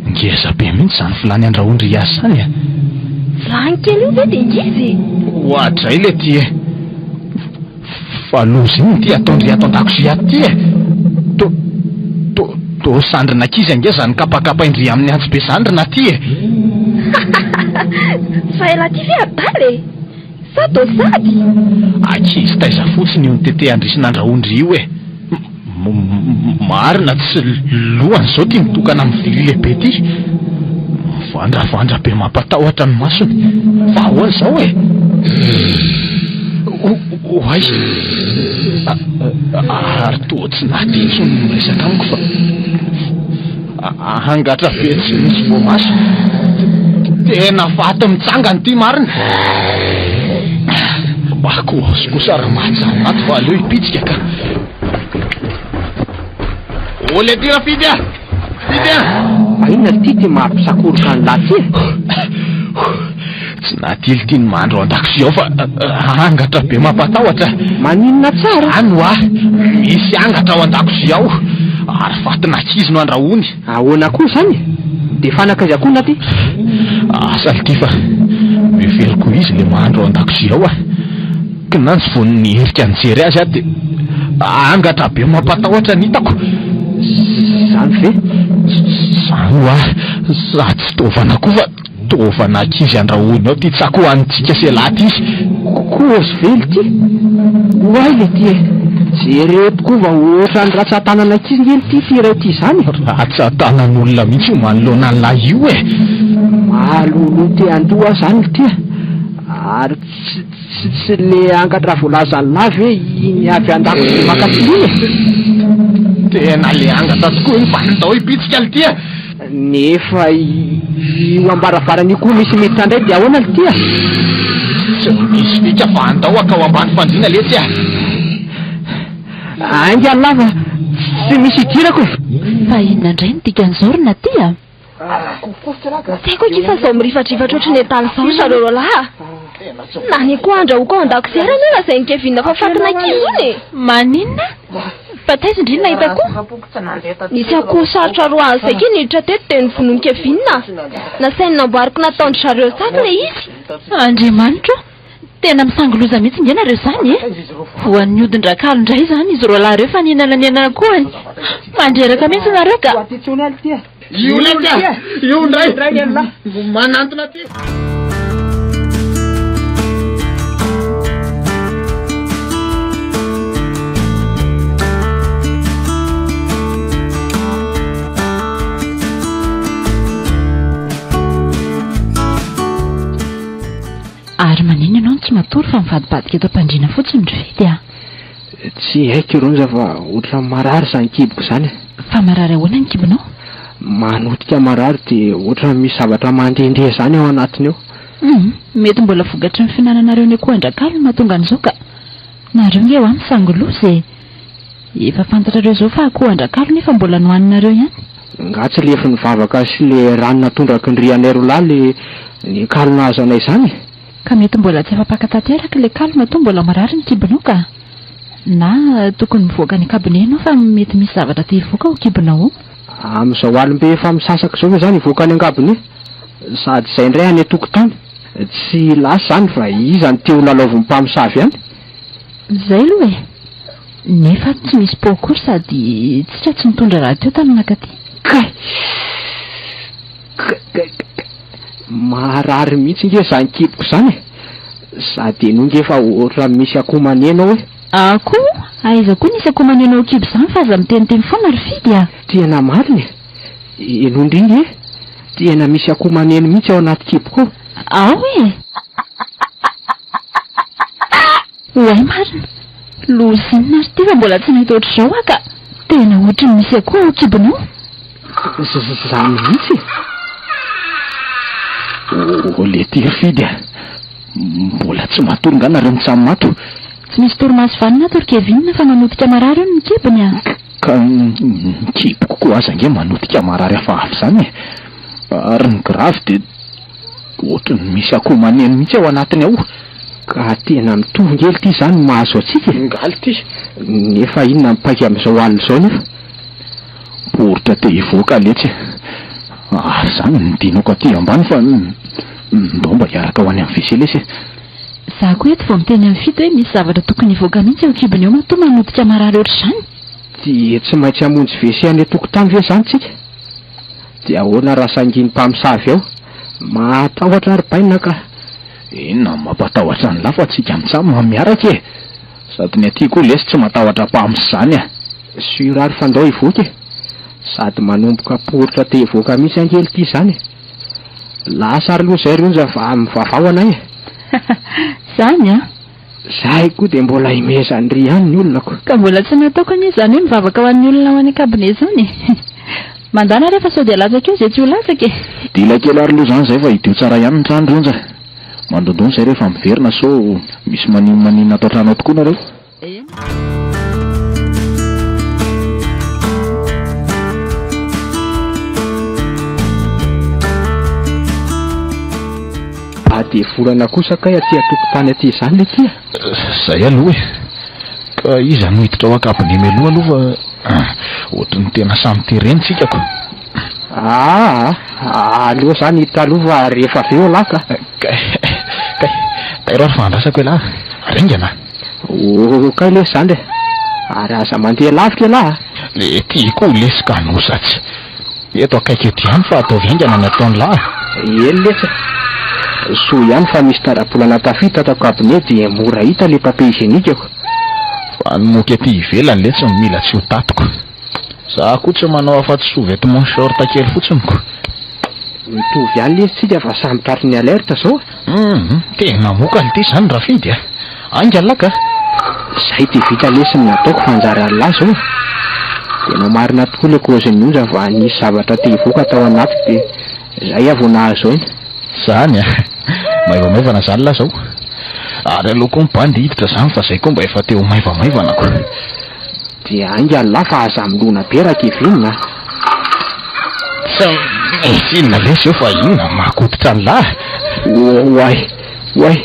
Ngeza be mihitsy izany vilany andrahoan-dry Yas izany e! Vilany kely io ve dia ngeza e! Oadray le ty e! Fa loza inona ity ataon-dry ato an-dakozia ato ity e! To, to, to sandrin'ankizy ange izany kapakapain-dry amin'ny antsy be izany ry Naty e! Fa elah ty ve adala e! Sa toa sady? Ankizy taiza fotsiny io nitetehan-dry sy nandrahoan-dry io e! Marina tsy lohany izao ity mitokana amin'ny vilia lehibe ity. Mivandravandra be mampatahotra ny masony. Fa ahoana izao e? Oay! Ary toa tsy naty intsony ny miresaka amiko fa angatra be tsy misy voamaso. Tena faty mitsangana ity marina. Mba kozy kosa raha mahajanona ato fa aleo hipitsika ka. Olé ty Rafidy a! Fidy a! Fa inona ity ty mampisakoroka an'lah ty e? Tsy nahatily ity ny mahandro ao an-dakozia ao fa angatra be mampatahotra. Maninona tsara? Zany hoa! Misy angatra ao an-dakozia ao ary fatin'ankizy no andrahoiny. Ahoana koa izany? Dia fanaka aiza koa Naty? Asa lty fa heveriko ho izy le mahandro ao an-dakozia ao a! Kinanjo vao niherika nijery azy aho dia angatra be mampatahotra ny hitako. Izany ve? Izany hoa, za tsy taovana koa fa taovana ankizy andrahoiny ao ty tsako hohanintsika sy elah ty. Kozy ve lty? Oay lty e! Jereo tokoa va ohatran'ny ratsan-tanana ankizy nge lty ity iray ity izany e! Ratsan-tanan'olona mihitsy io manoloana an'lah io e! Mahaloloha te handoa aho izany lty a! Ary tsy. Tsy tsy le angatra voalazan'lah ve iny avy an-dakozia maka tsirony e? Tena le angatra tokoa iny fa ndao hibitsika lty a! Nefa io ambaravarana io koa misy miditra ndray dia ahoana lty a? Tsy misy fika fa andao hakao ambany fandriana letsy a! Ainga lah fa tsy misy idirako e! Fa inona indray no dikan'izao ry Naty a? Tsy haiko akia fa izao mirifadrifatra ohatry ny adala izao ry zareo roalahy a! Na ny akoho andrahoako ao an-dakozia ary anie lazain'i Kevin fa fatin'ankizy hono e! Maninona? Fa taiza indry no nahita akoho? Nisy akoho sarotra roahana izay kay niditra teto dia novonoin'i Kevin. Nasainy namboariko nataon-dry zareo saky ilay izy. Andriamanitra o! Tena misangy loza mihitsy nge nareo zany e! Voan'ny hodin-drakalo indray izany izy roalahy ireo fa nihinana ny akohony. Mandreraka mihitsy nareo ka! Io letsy a! Io indray! Manantona aty! Ary maninona ianao no tsy matory fa mivadibadika eto am-pandriana fotsiny ry Fidy a? Tsy haiko Ronja fa ohatran'ny marary izany kiboko izany e. Fa marary ahoana ny kibonao? Manotika marary dia ohatran'ny misy zavatra mandehandeha izany ao anatiny ao. Hum, mety mbola vokatry ny fihinananareo ny akoho an-drakalo no mahatonga an'izao ka. Nareo nge hoa misangy loza e. Efa fantatrareo izao fa akoho an-drakalo nefa mbola nohaninareo ihany. Nga tsy lefy ny vavaka sy le rano natondraky ny rianay roalahy le ny kalo nahazo anay izany e? Ka mety mbola tsy afa-paka tanteraka le kalo matoa mbola marary ny kibonao ka. Na tokony mivoaka any an-kabone ianao fa mety misy zavatra te hivoaka ao kibonao ao. Amin'izao alim-be efa misasaka izao ve izany hivoaka any an-kabone? Sady izay indray any an-tokotany. Tsy lasa izany fa iza no te ho lalaovin'ny mpamosavy any? Izay aloha e! Nefa tsy misy pot akory sady tsika tsy nitondra rahateo tamin'ny nakaty. Kay! Kay kay kay! Maharary mihitsy nge izany kiboko izany e! Sady henoy nge fa ohatran'ny misy akoho maneno ao e! Akoho? Aiza koa nisy akoho maneno ao kibo izany fa aza miteniteny foana ry Fidy a! Tena marina e! Henoy ndry nge! Tena misy akoho maneno mihitsy ao anaty kiboko ao! Ao e! Oay marina! Loza inona ary ity fa mbola tsy nahita ohatr'izao aho ka! Tena ohatry ny misy akoho ao an-kibonao! Zany mihitsy e! Oh lety ry Fidy a! Mbola tsy matory nga nareo mitsam-mato? Tsy misy torimaso vanona ato ry Kevin fa manotika marary hono ny kibony a! Ka ny kiboko koa aza ange manotika marary hafahafa izany e! Ary ny grave dia ohatry ny misy akoho maneno mihitsy ao anatiny ao. Ka tena mitovy nge lty izany ny mahazo antsika e! Nga lty? Nefa inona ny paika amin'izao alina izao nefa? Poritra te hivoaka letsy e! Ary izany no dinako aty ambany fa ndao mba hiaraka ho any amin'ny WC lesy e! Za koa eto vao miteny amin'i Fito hoe misy zavatra tokony hivoaka mihitsy ao an-kibony ao matoa manotika marary ohatr'izany. Dia tsy maintsy hamonjy WC any an-tokotany ve izany tsika? Dia ahoana raha sangian'ny mpamosavy ao? Mahatahotra ry bainina ka! Inona no mampatahotra an'lah fa tsika mitsam miaraka e! Sady ny aty koa lesy tsy matahotra mpams zany a! Sur ary fa ndao hivoaka e! Sady manomboka poritra te hivoaka mihitsy ange lty zany e! Lasa ary aloha zay ry onja fa mivavaho anay e! Zany an! Zay koa dia mbola imehezan'ry ihany ny olona ko! Ka mbola tsy nataoko anie izany hoe mivavaka ho an'ny olona ho any an-kabone izany e! Mandàna re fa sao dia latsaka eo izay tsy ho latsaka e! Dila kely ary aloha izany izay fa hidio tsara ihany ny trano ry Onja. Mandondona izay rehefa miverina sao misy maninona ato an-trano ao tokoa nareo. Adevolana kosa kay aty an-tokotany aty izany le ty a! Zay aloha e! Ka iza no hiditra ao an-kabone mialoha aloha fa ohatry ny tena samy terena tsika ko! Aa! Aleo zany hiditra aloha fa rehefa avy eo elah ka! Kay! Kay! Tairo ary fa andrasako elah! Ringana! Oh kay lesy zany e! Ary aza mandeha lavitra elah a! Le ty koa lesy ka noza tsy! Eto akaiky eto ihany fa ataovy haingana ny ataon'lah a! Eny letsy a! Soa ihany fa misy tarabolana tafiditra ato an-kabone dia mora hita le papier hygiénique ko! Fa ny moka ety ivelany letsy no mila tsy ho tatiko. Za koa tsy manao afa-tsy sous-vêtement short kely fotsiny ko! Mitovy ihany lesy tsika fa samy tratry ny alerte zao a! Humm! Tena moka lty zany Rafidy a! Haingana ka! Zay de vita lesy ny nataoko fa anjara anlah zao e! Tena marina tokoa le kôzin'ny onja fa nisy zavatra te hivoaka tao anatiko de zay aho vao nahazo aina. Zany a! Maivamaivana zany lah zao! Ary aleo koa ny bandy hiditra zany fa zay koa mba efa te ho maivamaivana ko! Dia haingana lah fa aza milona be ra Kevin a! Tsy misy inona lesy eo fa inona no mahakoditra an'lah? Oay! Oay!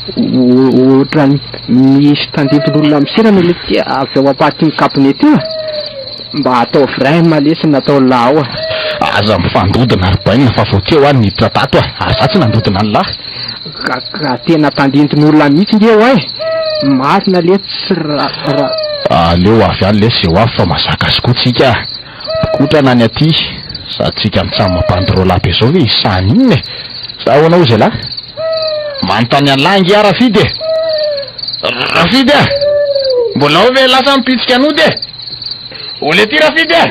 Ohatran'ny misy tandindon'olona miserana ilay ity avy ao am-patin'ny cabinet io a. Mba ataovy raim lesy natao lah ao a. Aza mifandodona ry bainina fa vao teo aho no niditra tato a! Ary za tsy nandodona an'lah. Ka ka tena tandindon'olona mihitsy nge oay! Marina letsy ra ra. Aleo avy any lesy ze ho avy fa mazaka azy koa tsika a! Mpikotrana ny aty, sady tsika mitsam mampandrola be zao ve hisahana inona e! Sa ahoana hozy elah? Manontany an'lah ange aho Rafidy e! Rafidy a! Mbola ao ve elah sa mipitsika nody e? Olé ty Rafidy a!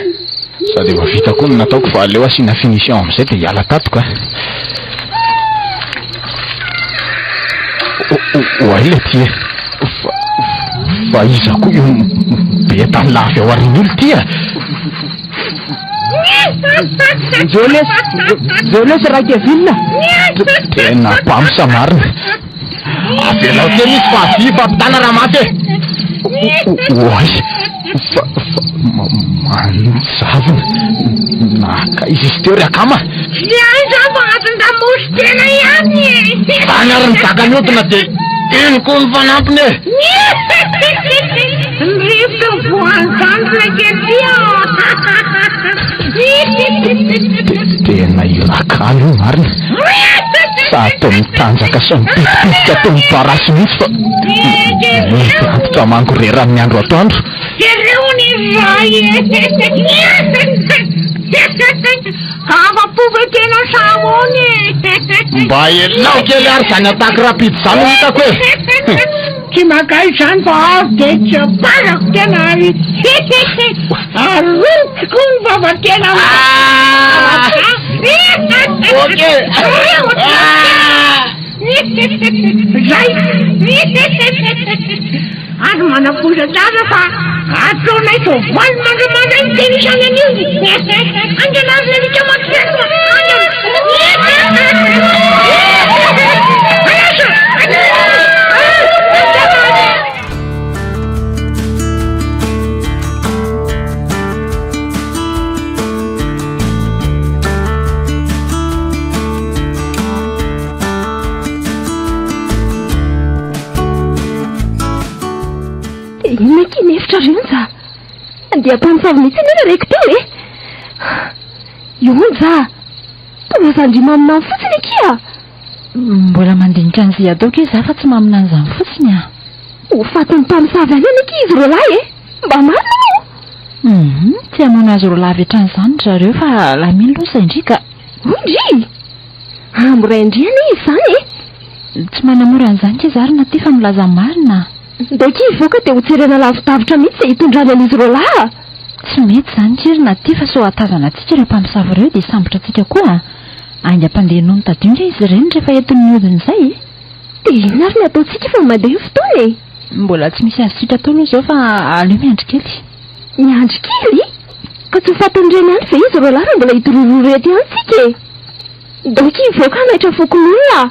Sady efa vita koa ny nataoko fa aleo asiana finition amin'izay dia hiala tato ka. Oay le ty e! Fa, fa iza koa io be tany avy ao aoriana io ty a? Vonjeo lesy, vonjeo lesy Rakevin a! Tena mpamsa marina. Avelao kely izy fa avia fampitana ramatoa e! Oay! Fa, fa, manjavona. Nankaiza izy teo ry akama? Tsy aiza fa agnatin-damosy tena ihany e! Zany ary ny daka mihodina dia iny koa ny fanampiny e! Ny rivotra mivoanjandro ilay kely ty a! Tena irakalo io marina. Sa atao mitanjaka sy mipitipitika toy ny parasy mihitsy fa mety antitra mangorera amin'ny andro atoandro. Jereo ny ray e! Afa-po ve tena sa ahoana e? Mba elao kely ary izany attaque rapide izany no hitako e! Tsy maka izany fa avy dia tsy amparako tena ary arotsiko koa ny vava tena. Ok. Zay. Ary manapoza tsara fa ataonay soavaly mangamanga iny teny isany an'io. Haingana ary ry alika maty velona, haingana. Alasa! Dia inona akia ny hevitra ry Onja? Andeha hampamosavy mihitsy anie ilay reko teo e! I Onja! Toa lasa ndry maminany fotsiny akia! Mbola mandinika an'izay ataoko izy fa tsy maminany izany fotsiny ah! Ho fatin'ny mpamosavy any anie akia izy roalahy e! Mba marina moa? Hum, tsy hamono azy roalahy avy hatrany izany ry zareo fa lamino aloha izay ndry ka! Hoy ndry! Hamorain-dry anie izy izany e! Tsy manamora an'izany kay za ry Naty fa milaza ny marina a! Ndao akia hivoaka dia hojerena lavidavitra mihitsy izay hitondrany an'izy roalahy a! Tsy mety izany kay ry Naty fa sao hahatazana antsika ireo mpamosavy ireo dia hisambotra antsika koa a! Haingam-pandeha noho ny tadio nge izy ireny rehefa entiny mihodina izay e! Dia inona ary ny ataontsika fa mandeha ny fotoana e! Mbola tsy misy azontsika atao aloha izao fa aleo miandry kely. Miandry kely? Ka tsy ho fatin'ireny ihany ve izy roalahy raha mbola hidorororo eto ihany tsika e? Ndao akia hivoaka hanaitra fokonolona a!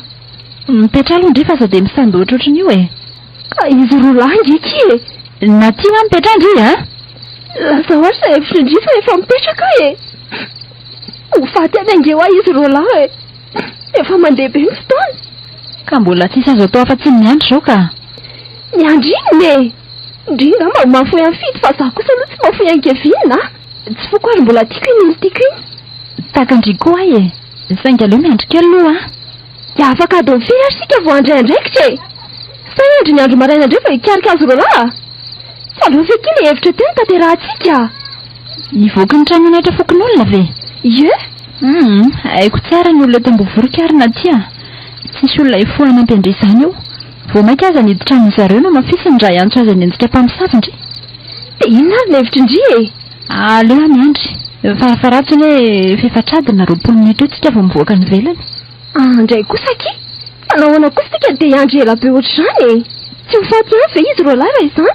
Mipetraha aloha ndry fa aza dia misandohitra ohatran'io e! Ka izy roalahy nge akia e! Na tia hoa mipetraha ndry a! Lazao ary izay hevitry ndry fa efa mipetraka aho e! Ho faty any ange hoa izy roalahy e! Efa mandeha be ny fotoana. Ka mbola tsisy azo atao afa-tsy ny miandry izao ka! Miandry inona e? Ndry ngamba mahafoy an'i Fidy fa za kosa aloha tsy mahafoy an'i Kevin a! Tsy foko ary mbola tiako iny olon-tiako iny. Tahaka an-dry koa ahy e! Saingy aleo miandry kely aloha a! Dia afaka adiny firy ary isika vao handray andraikitra e? Sa hiandry ny andro maraina indray vao hikarika azy roalahy a? Fa aleo ve akia ilay hevitra teo no tanterahantsika a! Hivoaka ny trano hanaitra fokonolona ve? Ie! Hum, haiko tsara ny olona eto Ambovohorika ary na tia. Tsisy olona hifoha hanampy an-dry izany eo. Vao mainka aza ny hiditra amin-dry zareo no hamafisiny raha hiantso azy hanenjika mpamosavy ndry. Dia inona ary ny hevitry ndry e? Aleo aho miandry. Farafaharatsiny hoe f'efatr'adiny na 20 minitra eo tsika vao mivoaka any ivelany. Andray kosa akia! Fa nahoana kosa tsika dia hiandry ela be ohatr'izany e? Tsy ho faty ihany ve izy roalahy raha izany?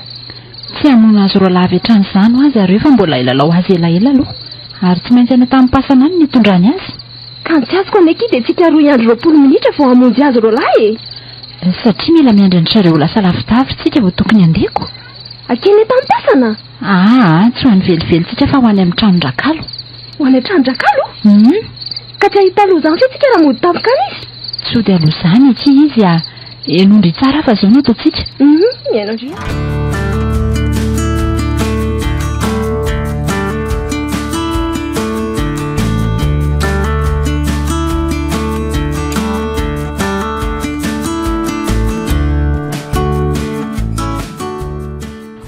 Tsy hamono azy roalahy avy hatrany izany hoa zareo fa mbola hilalao azy elaela aloha. Ary tsy maintsy any an-tanim-pasana any ny hitondrany azy. Ka ny tsy azoko anie akia dia tsika roa hiandry 20 minitra vao hamonjy azy roalahy e! Satria mila miandry an-dry zareo ho lasa lavidavitra tsika vao tokony handeha ko. Akia any an-tanim-pasana? Aa, tsy ho any velively tsika fa ho any amin'ny tranon-dRakalo. Ho any an-tranon-dRakalo? Hum. Ka tsy hahita loza any ve tsika raha mody tampoka any izy? Tsy hody aloha izany akia izy a! Henoy tsara fa izao no ataontsika. Mihaino an-dry.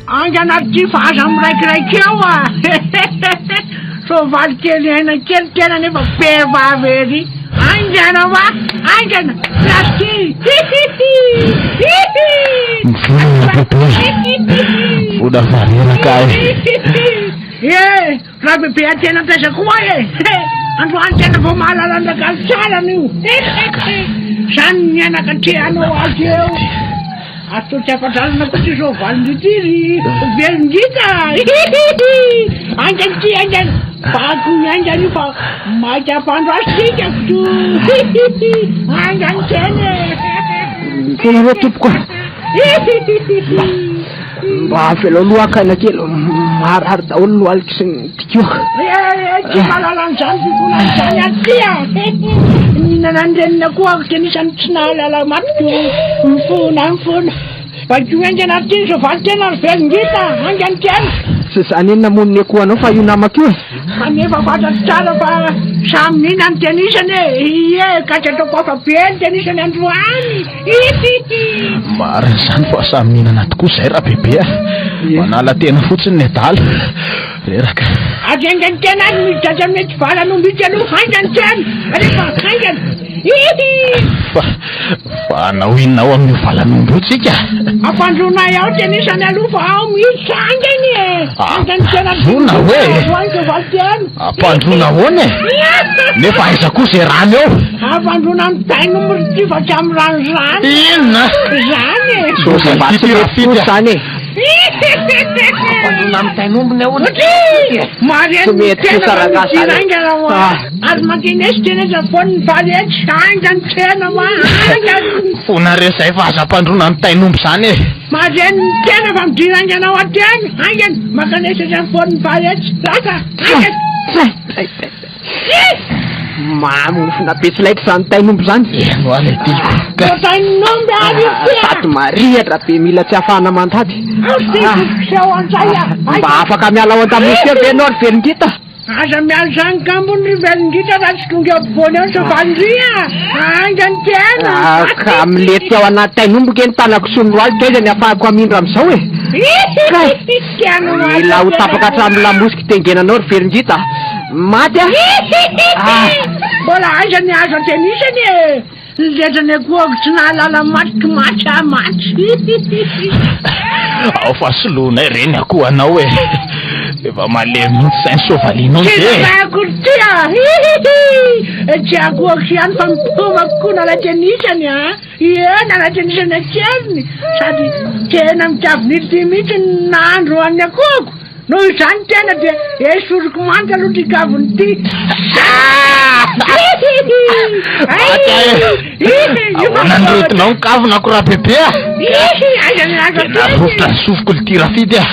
Haingana aty fa aza miraikiraiky eo a! Soavaly kely aina kely tena nefa be vava ery. Haingana wa! Haingana! Merci! Mivola bebe. Vola vareraka ahy. Eh, raha bebe atena taiza koa e! Androany tena vao mahalala an-dRagaly tsara an'io. Zany ny anaka trehanao azy eo. Atao tsy afa-dralana koa ity soavalin'io ity ry velon-gita. Hihihihi! Haingana ity, haingana. Bako haingana io fa maika hampandro azy tsika ko. Hihihihi! Haingana kely e. Tena re tompoko a. Hihihihi! Mba avelao aloha haka aina kely, marary daholo ny lohaliko sy ny dikoko. Eh, tsy mahalala an'izany fifonana izany aty a. Nihinana ny reniny akoho aho tena isan'ny tsy nahalala matiko mifona mifona. Bakio haingana aty ny soavaly tena ry velon-gita, haingana kely. Tsy za anie namono ny akoho anao fa io namako io e. Kanefa fantatro tsara fa samy mihinana ny tenisany e! Ie, ka tsy ataoko afa-be ny tenisany androany! Hihihi! Marina izany fa samy mihinana tokoa izay Rabebe a! Manala tena fotsiny ny adala. Reraka. Aza haingana tena ary miditra atsy amin'ny valan'omby itsy aloha, haingana tena! Alefa haingana! Hihi! Fa, fa hanao inona ao amin'io valan'omby io tsika? Ampandroanay ao tenisany aloha fa ao miditra haingana e! Haingana tena! Ampandroana hoe? Androany soavaly tena! Ampandroana ahoana e? Nefa aiza koa izay rano eo? Ampandroana amin'ny tain'omby ry ty fa tsy amin'ny rano izany! Inona? Izany e! Soavaly ty Rafidy a! Izany e! Ampandroana amin'ny tain'omby ny ahoana? Marian'ny Tsy mety tena kosa fa rangahy mitia zany e. haingana hoa. Ah. Ary mankenesy tena aiza foana ny vary etsy. Haingana tena hoa, haingana. Fonareo izay fa aza ampandroana amin'ny tain'omby izany e! Marian'ny tena fa midia haingana hoa tena. Haingana, mankenesy aiza foana ny vary etsy. Lasa, haingana. Mamofona be tsy laitra izany tain'omby izany. Eny hoa ilay tiako ka. Toa tain'omby ary io ty a. Sady marihitra be mila tsy ahafahana mandady. Mba afaka miala ao an-damosina eo ve ianao ry Velongita? Aza miala izany kambony ry Velongita raha tsy tonga eo ampovoany eo ny soavalin'dry a! Haingana tena! Ka milety ao anaty tain'omby nge ny tanako sy ny lohalika aiza ny ahafahako hamindra amin'izao e? Kay! Mila ho tapaka hatramin'ny lamosiko tengenanao ry Velongita a! Maty aho! Ah! Mbola aiza ny azo antenisany e! Ny letrany akohako tsy nahalala maty maty ah maty. Ao fa soloinay re ny akohanao e! Efa malemy mihitsy izay ny soavalinao Tsy nge e! zazay akory ty ah! Hihihi! Tsy akohako ihany fa mitovako koa nalatenisany ah! Ie, nalatenisany an-keriny sady tena mikavin'ity mihitsy ny nahandro an'ny akohako. Noho izany tena dia esoriko manta aloha ty kaviny ty. Maty aho e! Ahoana ny rotinao ny kavinako Rabebe a? Tena rovitra ny sofiko ity Rafidy a!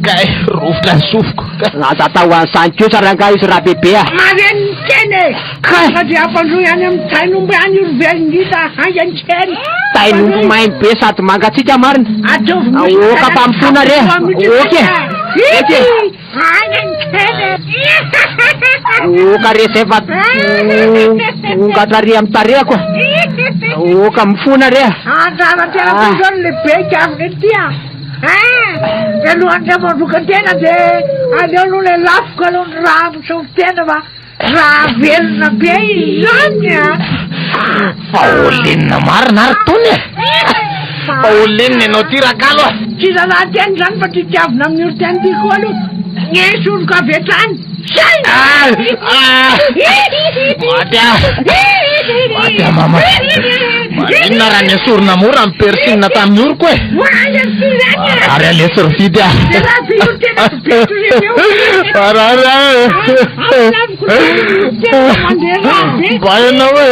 Kay, rovitra ny sofiko. Aza atao an'izany kosa rangahy izy Rabebe a! Maren'ny tena e! Tonga dia ampandroy any amin'ny tain'omby any io ry velon-gita haingana kely. Tain'omby maimbo be sady mangatsiaka marina. Ataovy misy Aoka fa mifona re. Oka e. Oka e. Haingana kely. Oka re zay fa tonga hatrary amin'ny tarehako. Oka mifona re. Anjara tena toy izao ny lehibe kavina ity a. Hein? Alohan'ny hamandroka tena dia aleo aloha ilay lafoka aloha ny raha misofo tena fa Raha velona be izany a! Fa olenina marina ary tony e! Fa olenina ianao ty rakalo a! Tsy zanahan-teny izany fa titiavina amin'ny orin-teny ty koa aloha. Esoriko avy hatrany. Zay! Maty aho! Maty aho mama! Maninona raha nesorina mora ny piercing tamin'ny oroko e? Marary aletsy ry fidy a! Marary aho e! Mba ianao e!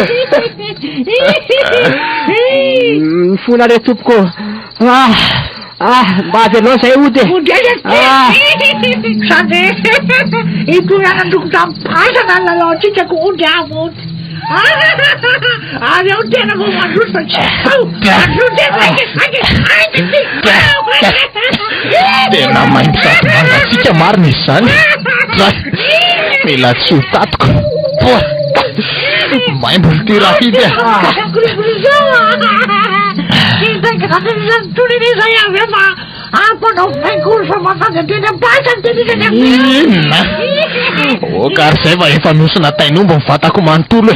Mifona re tompoko. Ah, ah, mba avelao zay ody e. Ody aiza ty? Ah. Sady itondrana androkotra am-pasana ny lalaontsika ko ody avy ody. Ary ao tena vao mandroso fa tsy ao. Mandroso tena aika aika aika ty. Tena maimbo sady mangatsiaka marina izy izany. Mila tsy ho tatiko. Poa. Maimbo ity rafidy a. Inona? Oka ary izay fa efa mihosina tain'omby ny vatako manontolo e.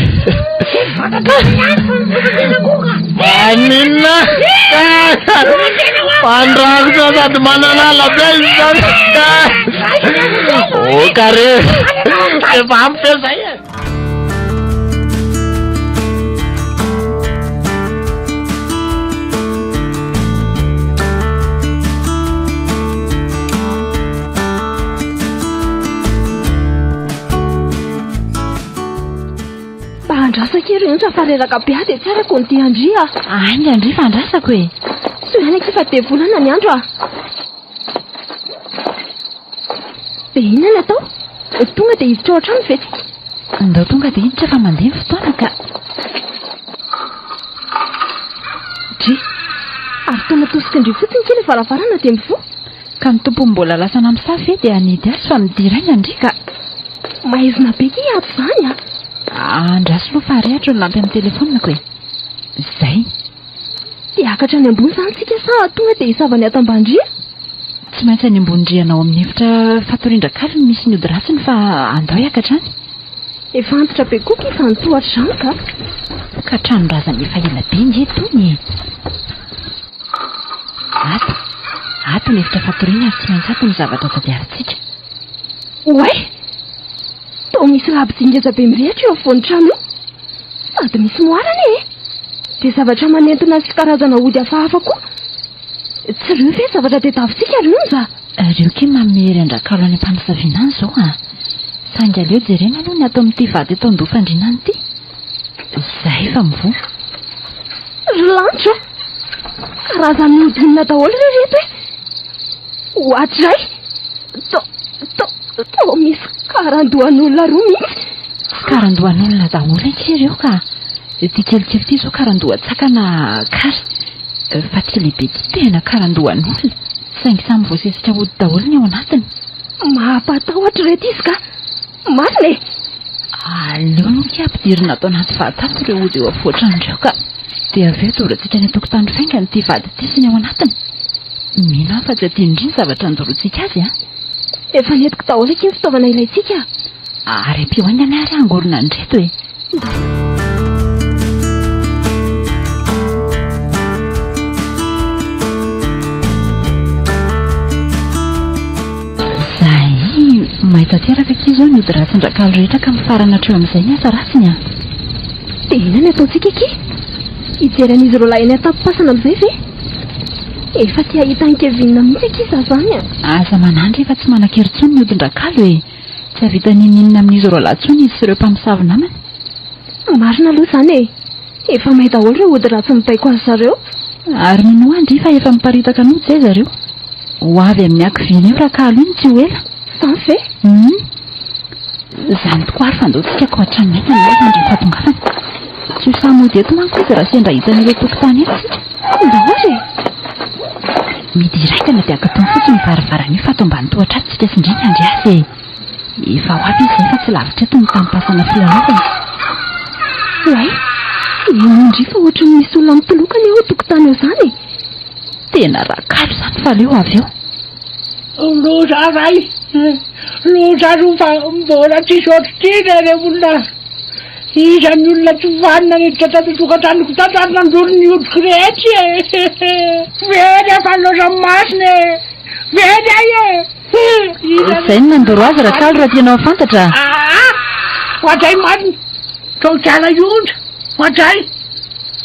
Maninona? Mandrakotra sady mananala be izy izany. Oka re. Efa ampy ve izay e? Mba andraso akia ry Onja fa reraka be aho dia tsy arako ny dia an-dry ah. Ainga ndry fa andrasako e. Soa ihany akia fa devolana ny andro ah. Dia inona no atao? Tonga dia hiditra ao an-trano ve tsika? Andao tonga dia hiditra fa mandeha ny fotoana ka. Dry! Ary toa natosiky ndry fotsiny kely ny varavarana dia mivoha. Ka ny tompony mbola lasa namosavy ve dia hanidy azy fa midira aingana ndry ka. Maizina be ity ato izany a! Andraso aloha fa arehitro ny lampy amin'ny telefaoniko e. Izay. Hiakatra any ambony izany tsika sa tonga dia hisava ny ato ambany rihana? Tsy maintsy any ambony rihana ao amin'ny efitra fatorian-dRakalo no misy ny ody ratsiny fa andao hiakatra any. Efa antitra be koa k'y izany tohatra izany ka. Ka tranon-drazana efa ela be nge itony e. Ato, ato ny efitra fatoriana ary tsy maintsy ato ny zavatra tadiavintsika. Oay! Toa misy labozia ngeza be mirehitra eo afovoan'ny trano io. Sady misy moara anie e! Dia zavatra manentona sy karazana ody hafahafa koa. Tsy ireo ve zavatra tediavintsika ry Onja? Ireo kay manome hery an-dRakalo any am-panosaviana any izao a! Saingy aleo jerena aloha ny ato amin'ity vato eto an-doha fandriana any ity. Izay fa mivoha. Ry lanitra a! Karazan'ny ody inona daholo re ireto e? Ohatrizay! To, to, to misy karandohan'olona roa mihitsy. Tsy karandohan'olona daholo akia ireo ka. Ity kelikely ity izao karandohan-tsaka na kary. Fa ity lehibe ity tena karandohan'olona. Saingy samy voasesika ody daholo ny ao anatiny. Mampatahotra ireto izy ka. Marina e! Aleo aloha akia ampidirina ato anaty vata ato ireo ody eo afovoan-trano ireo ka. Dia avy eo dorantsika any an-tokotany faingana ity vady ity sy ny ao anatiny. Mino aho fa tsy adinondry ny zavatra nandoroantsika azy an! Efa nentiko daholo akia ny fitaovana ilaintsika. Ary ampio haingana ary hangorona an'ireto e! Zay, may tanteraka akia izao ny ody ratsin-dRakalo rehetra ka mifarana hatreo amin'izay ny asa ratsiny an! Dia inona ny ataontsika akia? Hijery an'izy roalahy eny an-tampom-pasana amin'izay ve? Efa te hahita an'i Kevin mihitsy akia izaho izany an! Aza manahy ndry fa tsy manan-kery intsony ny odin-dRakalo e! Tsy hahavita n'inon'inona amin'izy roalahy intsony izy sy ireo mpamosavy namany. Marina aloha izany e! Efa may daholo ireo ody ratsy mibaiko azy zareo. Ary minoa ndry fa efa miparitaka nody izay zareo. Ho avy amin'ny hakiviana io Rakalo iny tsy ho ela. Izany ve? Hum. Izany tokoa ary fa ndao tsika ko hatramin'ny aina ny ela ndry fahatongavany. Tsy ho sahy mody eto manko izy raha sendra hitany ireo tokontany eto isika. Ndao ary e! Midi raikana dia akatony fotsiny io varavarana io fa ato ambany tohatra ato tsika sy ndry miandry azy e! Efa ho avy izy izay fa tsy lavitra eto ny tanim-pasana filalaovana. Oay! Eny ndry fa ohatran'ny misy olona mitoloka anie ao an-tokotany ao izany e! Tena rakalo izany fa aleo avy eo. Loza ray! Loza aloha fa mbola tsisy ohatr'ity re re olona. Iza ny olona tsy vanona niditra tato an-tokantranoko tato ary nandoro ny hodiko rehetra e! Very aho fa nilaozan'ny masina e! Very ahy e! Izay no nandoro azy Rakalo raha tianao ho fantatra. Aa! Ohatray marina! Sao kala ionja! Ohatray!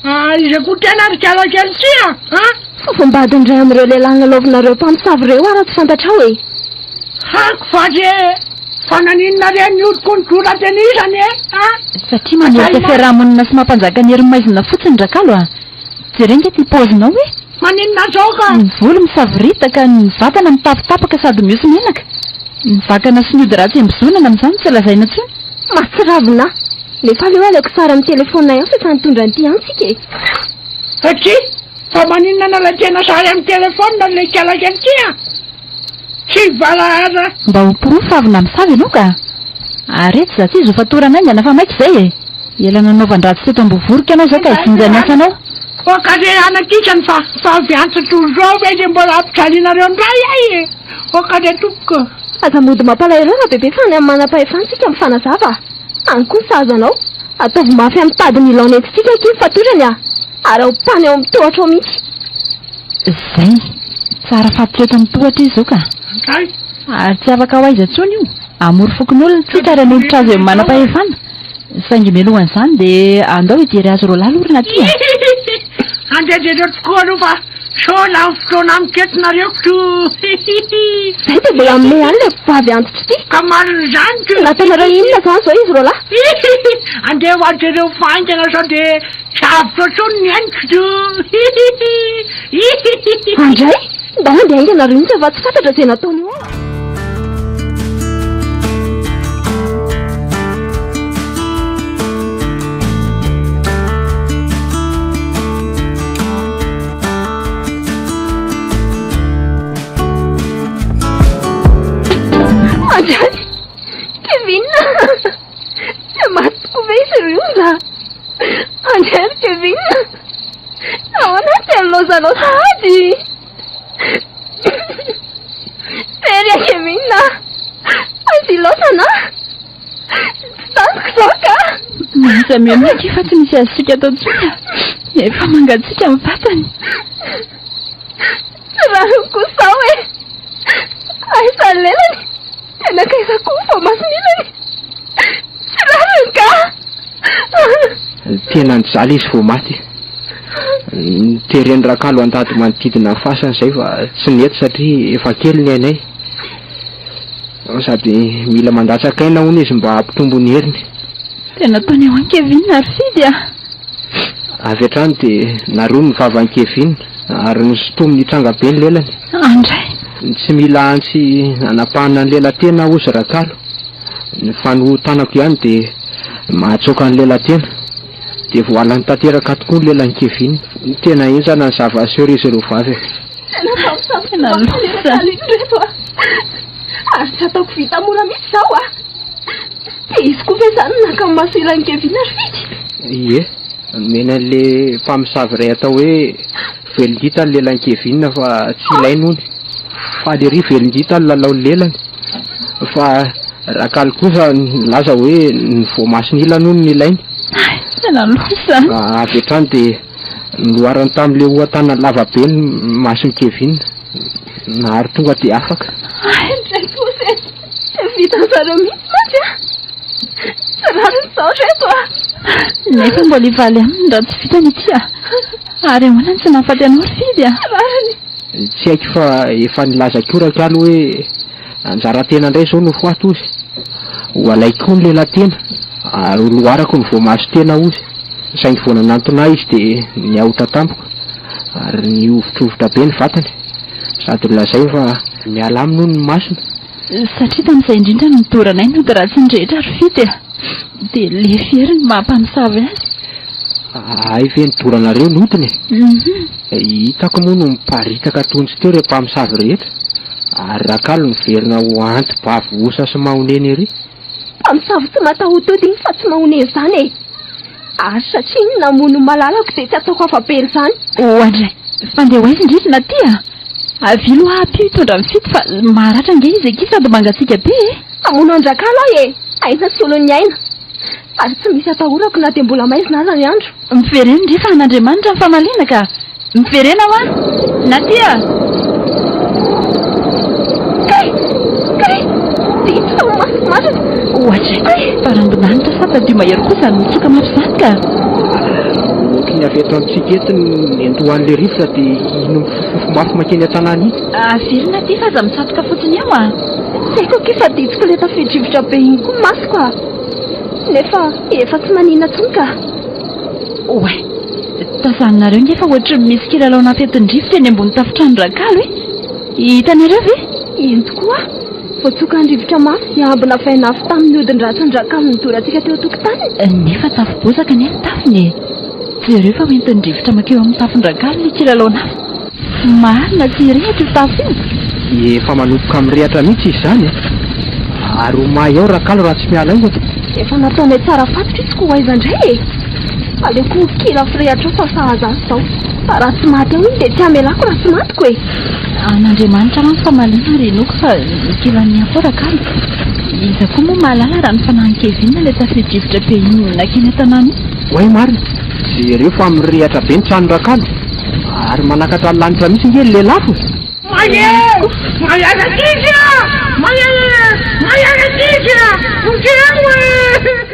Ah, iza koa tena ry kala kely ty a! Ah! Fofombadiny iray amin'ireo lehilahy nilalaovinareo mpamosavy ireo aho raha tsy fantatrao e! Hako fa re! Fa naninona re ny hodiko nidora tenisany e! Ah! Satria manerika fiarahamonina sy mampanjaka ny herin'ny maizina fotsiny Rakalo a! Jereo ange ity paozinao e! Maninona zao ka? Ny volo misavoritaka, ny vatana mitapitapaka sady mihoso menaka. Ny vakana sy ny ody ratsy embozonana amin'izany tsy lazaina intsony. Mahatsiravina! Nefa aleo alaiko sary amin'ny telefaonina ihany fa efa nitondra an'ity ihany tsika e. Satria fa maninona nalaintsena sary amin'ny telefaonina ilay kalakely ity a? Tsy valahara. Mba ho porofo fa avy namosavy ianao ka. Ary etsy za tsy izy ho fatorana haingana fa maika izay e. Ela nanaovan-dratsy teto Ambohivorika ianao izao ka hijinja ny asanao. Oka re anakisany fa fa avy antitra izao ve dia mbola ampijalianareo indray ahy e! Oka re tompoko. Aza mody mampalahelo eo Rabebe fa any amin'ny manam-pahefana tsika mifanazava a! Any koa ny sahaza anao. Ataovy mafy amin'ny tady nylon nentintsika akia ny fatorany a! Ary aompany ao amin'ny tohatra ao mihitsy. Zay. Tsara fatotra eto amin'ny tohatra izy izao ka. Andray. Ary tsy afaka ho aiza intsony io. Hamory fokonolona tsika ary hanolotra azy eo amin'ny manam-pahefana. Saingy mialohan'izany dia andao hijery azy roalahy aloha ry Natia a! Andeha jereo tokoa aloha fa sao lany fotoana amiko eto nareo ko! Zay dia mbola hanome ihany ilay vavy antitra ity. Ka marina izany ko! Nataonareo inona izany izao izy roalahy? Andeha ho jereo faingana sao dia tsy avotra intsony ny aiko ko! Andray! Ndao handeha haingana ry Onja fa tsy fantatra izay nataony eo a! Andray! Kevin! Tsy maty tokoa ve izy ry Onja? Andray ry Kevin! Nahoana tsy nilaozanao sahady? Very aho Kevin a! Aiza ilaozana? Tsy tantiko izao ka! Aza mihaino akia fa tsy misy azontsika atao intsony a! Efa mangatsiaka ny vatany. Tsy rariny kosa izao e! Aiza ny lelany? Dia nankaiza koa ny voamason'ilany? Tsy rariny ka! Tena nijaly izy vao maty. Noteren'i Rakalo handady manodidina ny fasany izay fa tsy nety satria efa kely ny ainay. Sady mila mandatsaka aina hono izy mba hampitombo ny heriny. Dia nataony eo an'i Kevin ary Fidy a! Avy hatrany dia naroany ny vavan'i Kevin ary nosintominy hitranga be ny lelany. Andray! Tsy mila antsy hanapahana ny lela-tena hozy Rakalo. Ny fanotanako ihany dia mahatsoaka ny lela-tena. Dia voalany tanteraka tokoa ny lelan'i Kevin. Tena henjana ny zava-niseho ry izy roa vavy e. Tena fampisampiana ny ireto a! Ary tsy ataoko vita mora mihitsy izao a! Dia izy koa ve izany no naka ny maso ilan'i Kevin ry Fidy? Ie, nomena an'ilay mpamosavy iray atao hoe Velondita ny lelan'i Kevin fa tsy ilainy hono. Faly ery Velondita nilalao ny lelany fa Rakalo kosa nilaza hoe ny voamasony ilany hono no ilainy. Hay, tena loza. Avy hatrany dia noharany tamin'ilay oha-tanana lava be ny mason'i Kevin. Ary tonga dia afaka. Hay, ndray kosa e! Dia vitan-jareo mihitsy mantsy a! Tsy rariny izao ry reto a! Nefa mbola hivaly aminy raha tsy vitany ity a! Ary ahoana no tsy nahafaty anao ry Fidy a? Tsy rariny! Tsy haiko fa efa nilaza koa Rakalo hoe anjara tena indray izao no ho ato ozy. Ho alaiko koa ny lela-tena ary ho loharako ny voamaso tena ozy. Saingy vao nanantona ahy izy dia niahotra tampoka ary nihovitrovitra be ny vatany sady nolazainy fa miala aminy hono ny masony. Satria tamin'izay indrindra no nidoranay ny ody ratsiny rehetra ry Fidy a! Dia lefy hery ny maha mpamosavy azy. Hay ve nidoranareo ny odiny e? Hitako moa no miparitaka toy ny tsy teo ireo mpamosavy rehetra ary Rakalo niverina ho anti-bavy osa sy mahonena ery. Mpamosavy tsy matahotody iny fa tsy mahonena izany e! Ary satria iny namono ny malalako dia tsy ataoko afa-bela izany. Oadray! Fa ndeha ho aiza indry ry Natia a? Avia aloha ampio hitondra an'i Fito fa maratra ange izy akia sady mangatsiaka be e! Hamono an-dRakalo aho e! Aina solon'ny aina. Ary tsy misy atahorako na dia mbola maizina aza ny andro. Miverena indry fa an'Andriamanitra ny famaliana ka! Miverena hoa! Natia! Kay! Kay! Diso fa mafy marina! Ohatray! Farambinanitra sa tadio mahery koa izany mitsoka mafy izany ka! Ohatry ny avy eto amintsika eto ny nentohan'ilay rivotra dia iny mifofofofo mafy mankeny an-tanàna iny. Averina aty fa aza mitsatoka fotsiny eo a! Tsy haiko akia fa ditsiko ilay tafio-drivotra be iny koa ny masoko a! Nefa efa tsy maninona intsony ka! Oay! Tazaninareo nge fa ohatry ny misy kilalao nafentin-drivotra eny ambony tafontrano Rakalo e! Hitanareo ve? Eny tokoa! Voatsokan'ny rivotra mafy ny ambina vainafo tamin'ny hodin-dratsan-dRakalo nidorantsika teo an-tokotany. Nefa tafo bozaka anie ny tafony e! Jereo fa hoentin'ny rivotra mankeo amin'ny tafon-dRakalo ilay kilalaon'afo. Marina tsy hirehitra io tafo io. Efa manomboka mirehatra mihitsy izy izany e! Ary ho may ao Rakalo raha tsy miala haingana. Efa nataonay tsara fatotra izy koa ho aiza indray e! Aleoko ho kila firehatra ao fa sahaza azy izao. Fa raha tsy maty ao iny dia tsy hamelako raha tsy matiko e! An'Andriamanitra mantsy famaliana ary inoako fa kilan'ny afo Rakalo. Iza koa moa mahalala raha ny fanahin'i Kevin ilay tafio-drivotra be iny nankeny an-tanàna iny. Oay marina! Jereo fa mirehatra be ny tranon Rakalo ary manakatra ny lanitra mihitsy nge ny lelafo e! May e! May ankizy a! May e! May ankizy a! Vonjeo e!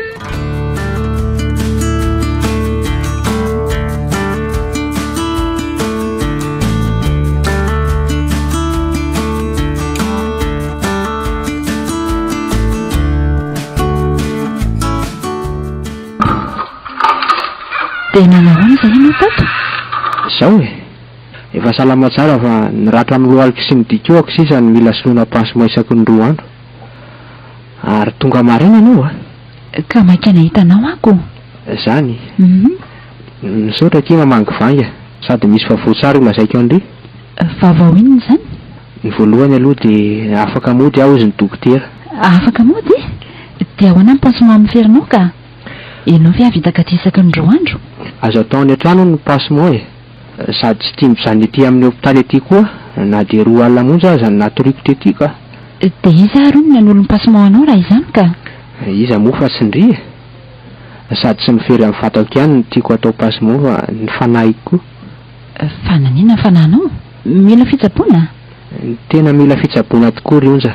Dia nanao ahoana izay ianao tato? Izao e! Efa salama tsara fa ny ratra amin'ny lohaliko sy ny dikoako sisa no mila soloina pansement isaky ny roa andro. Ary tonga maraina ianao a! Ka maika nahita anao aho ko! Zany? Misaotra akia mamangivangy a! Sady misy vaovao tsara ho lazaiko an-dry. Vaovao inona izany? Ny voalohany aloha dia afaka mody aho hozy ny dokotera. Afaka mody? Dia ahoana ny pansement amin'ny ferinao ka? Ianao ve hahavita gaty isaky ny roa andro? Azo atao any an-trano hono ny pansement e! Sady tsy tia mijanona ety amin'ny hopitaly ety koa na dia roa alina monja aza no natoriako tety ka. Dia iza ary hono ny hanolo ny pansement anao raha izany ka? Iza moa fa tsy ndry e! Sady tsy ny fery amin'ny vatako ihany no tiako hatao pansement fa ny fanahiko koa. Fa nanina ny fanahinao? Mila fitsaboana? Tena mila fitsaboana tokoa ry Onja.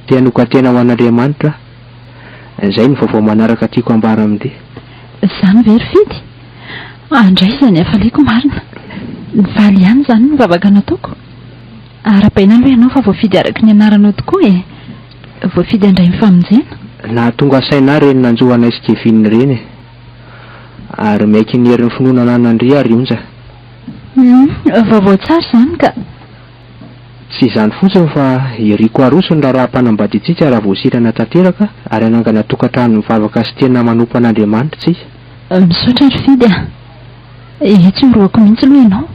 Te hanokan-tena ho an'Andriamanitra aho. Izay no vaovao manaraka tiako hambara amin-dry. Izany ve ry Fidy? Andraiza ny hafaliako marina. Nifaly ihany izany ny vavaka nataoko. Arahabaina aloha ianao fa voafidy araka ny anaranao tokoa e! Voafidy handray ny famonjena. Nahatonga saina ahy ireny nanjo anay sy Kevin ireny e! Ary miaiky ny herin'ny finoana ananandry aho ry Onja. Hum, vaovao tsara izany ka! Tsy izany fotsiny fa iriko haroso ny raharaham-panambadiantsika raha vao sitrana tanteraka ary hanangana tokantrano mivavaka sy tena manompo an'Andriamanitra isika. Misaotra ry Fidy a! Eh, tsy orohako mihitsy aloha ianao.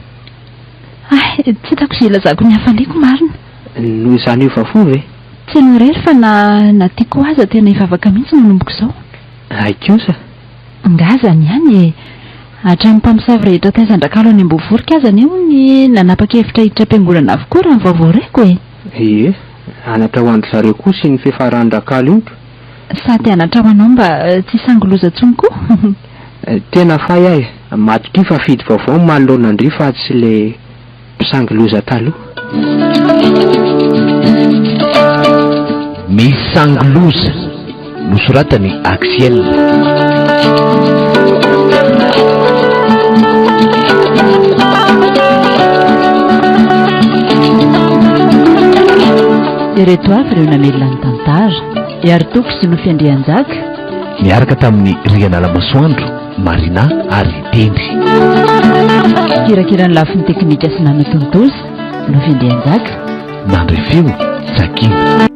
Hay, tsy hitako izay hilazako ny hafaliako marina. Noho izany hiova fo ve? Tsy ianao irery fa na na tiako aza tena hivavaka mihitsy manomboka izao. Hay kosa! Ngazany ihany e! Hatramin'ny mpamosavy rehetra taizan-dRakalo any Ambohivorika aza anie hono nanapa-kevitra hiditra am-piangonana avokoa raha ny vaovao reko e! Ie, anatra ho an-dry zareo koa sy ny fiafaran-dRakalo iny ko! Sady anatra ho anao mba tsy hisangy loza intsony koa! Tena fay aho e! Matokia fa fidy vaovao ny manoloana an-dry fa tsy ilay mpisangy loza taloha. Misangy loza, nosoratan'i Axiel. Ireto avy ireo namelona ny tantara, Iaritoky sy Nofy Andrianjaka. Niaraka tamin'i Rianala Masoandro, Marina ary Tendry. Kirakira ny lafiny teknika sy nanatontosa, Nofy Andrianjaka. Nandre feo, Jacky.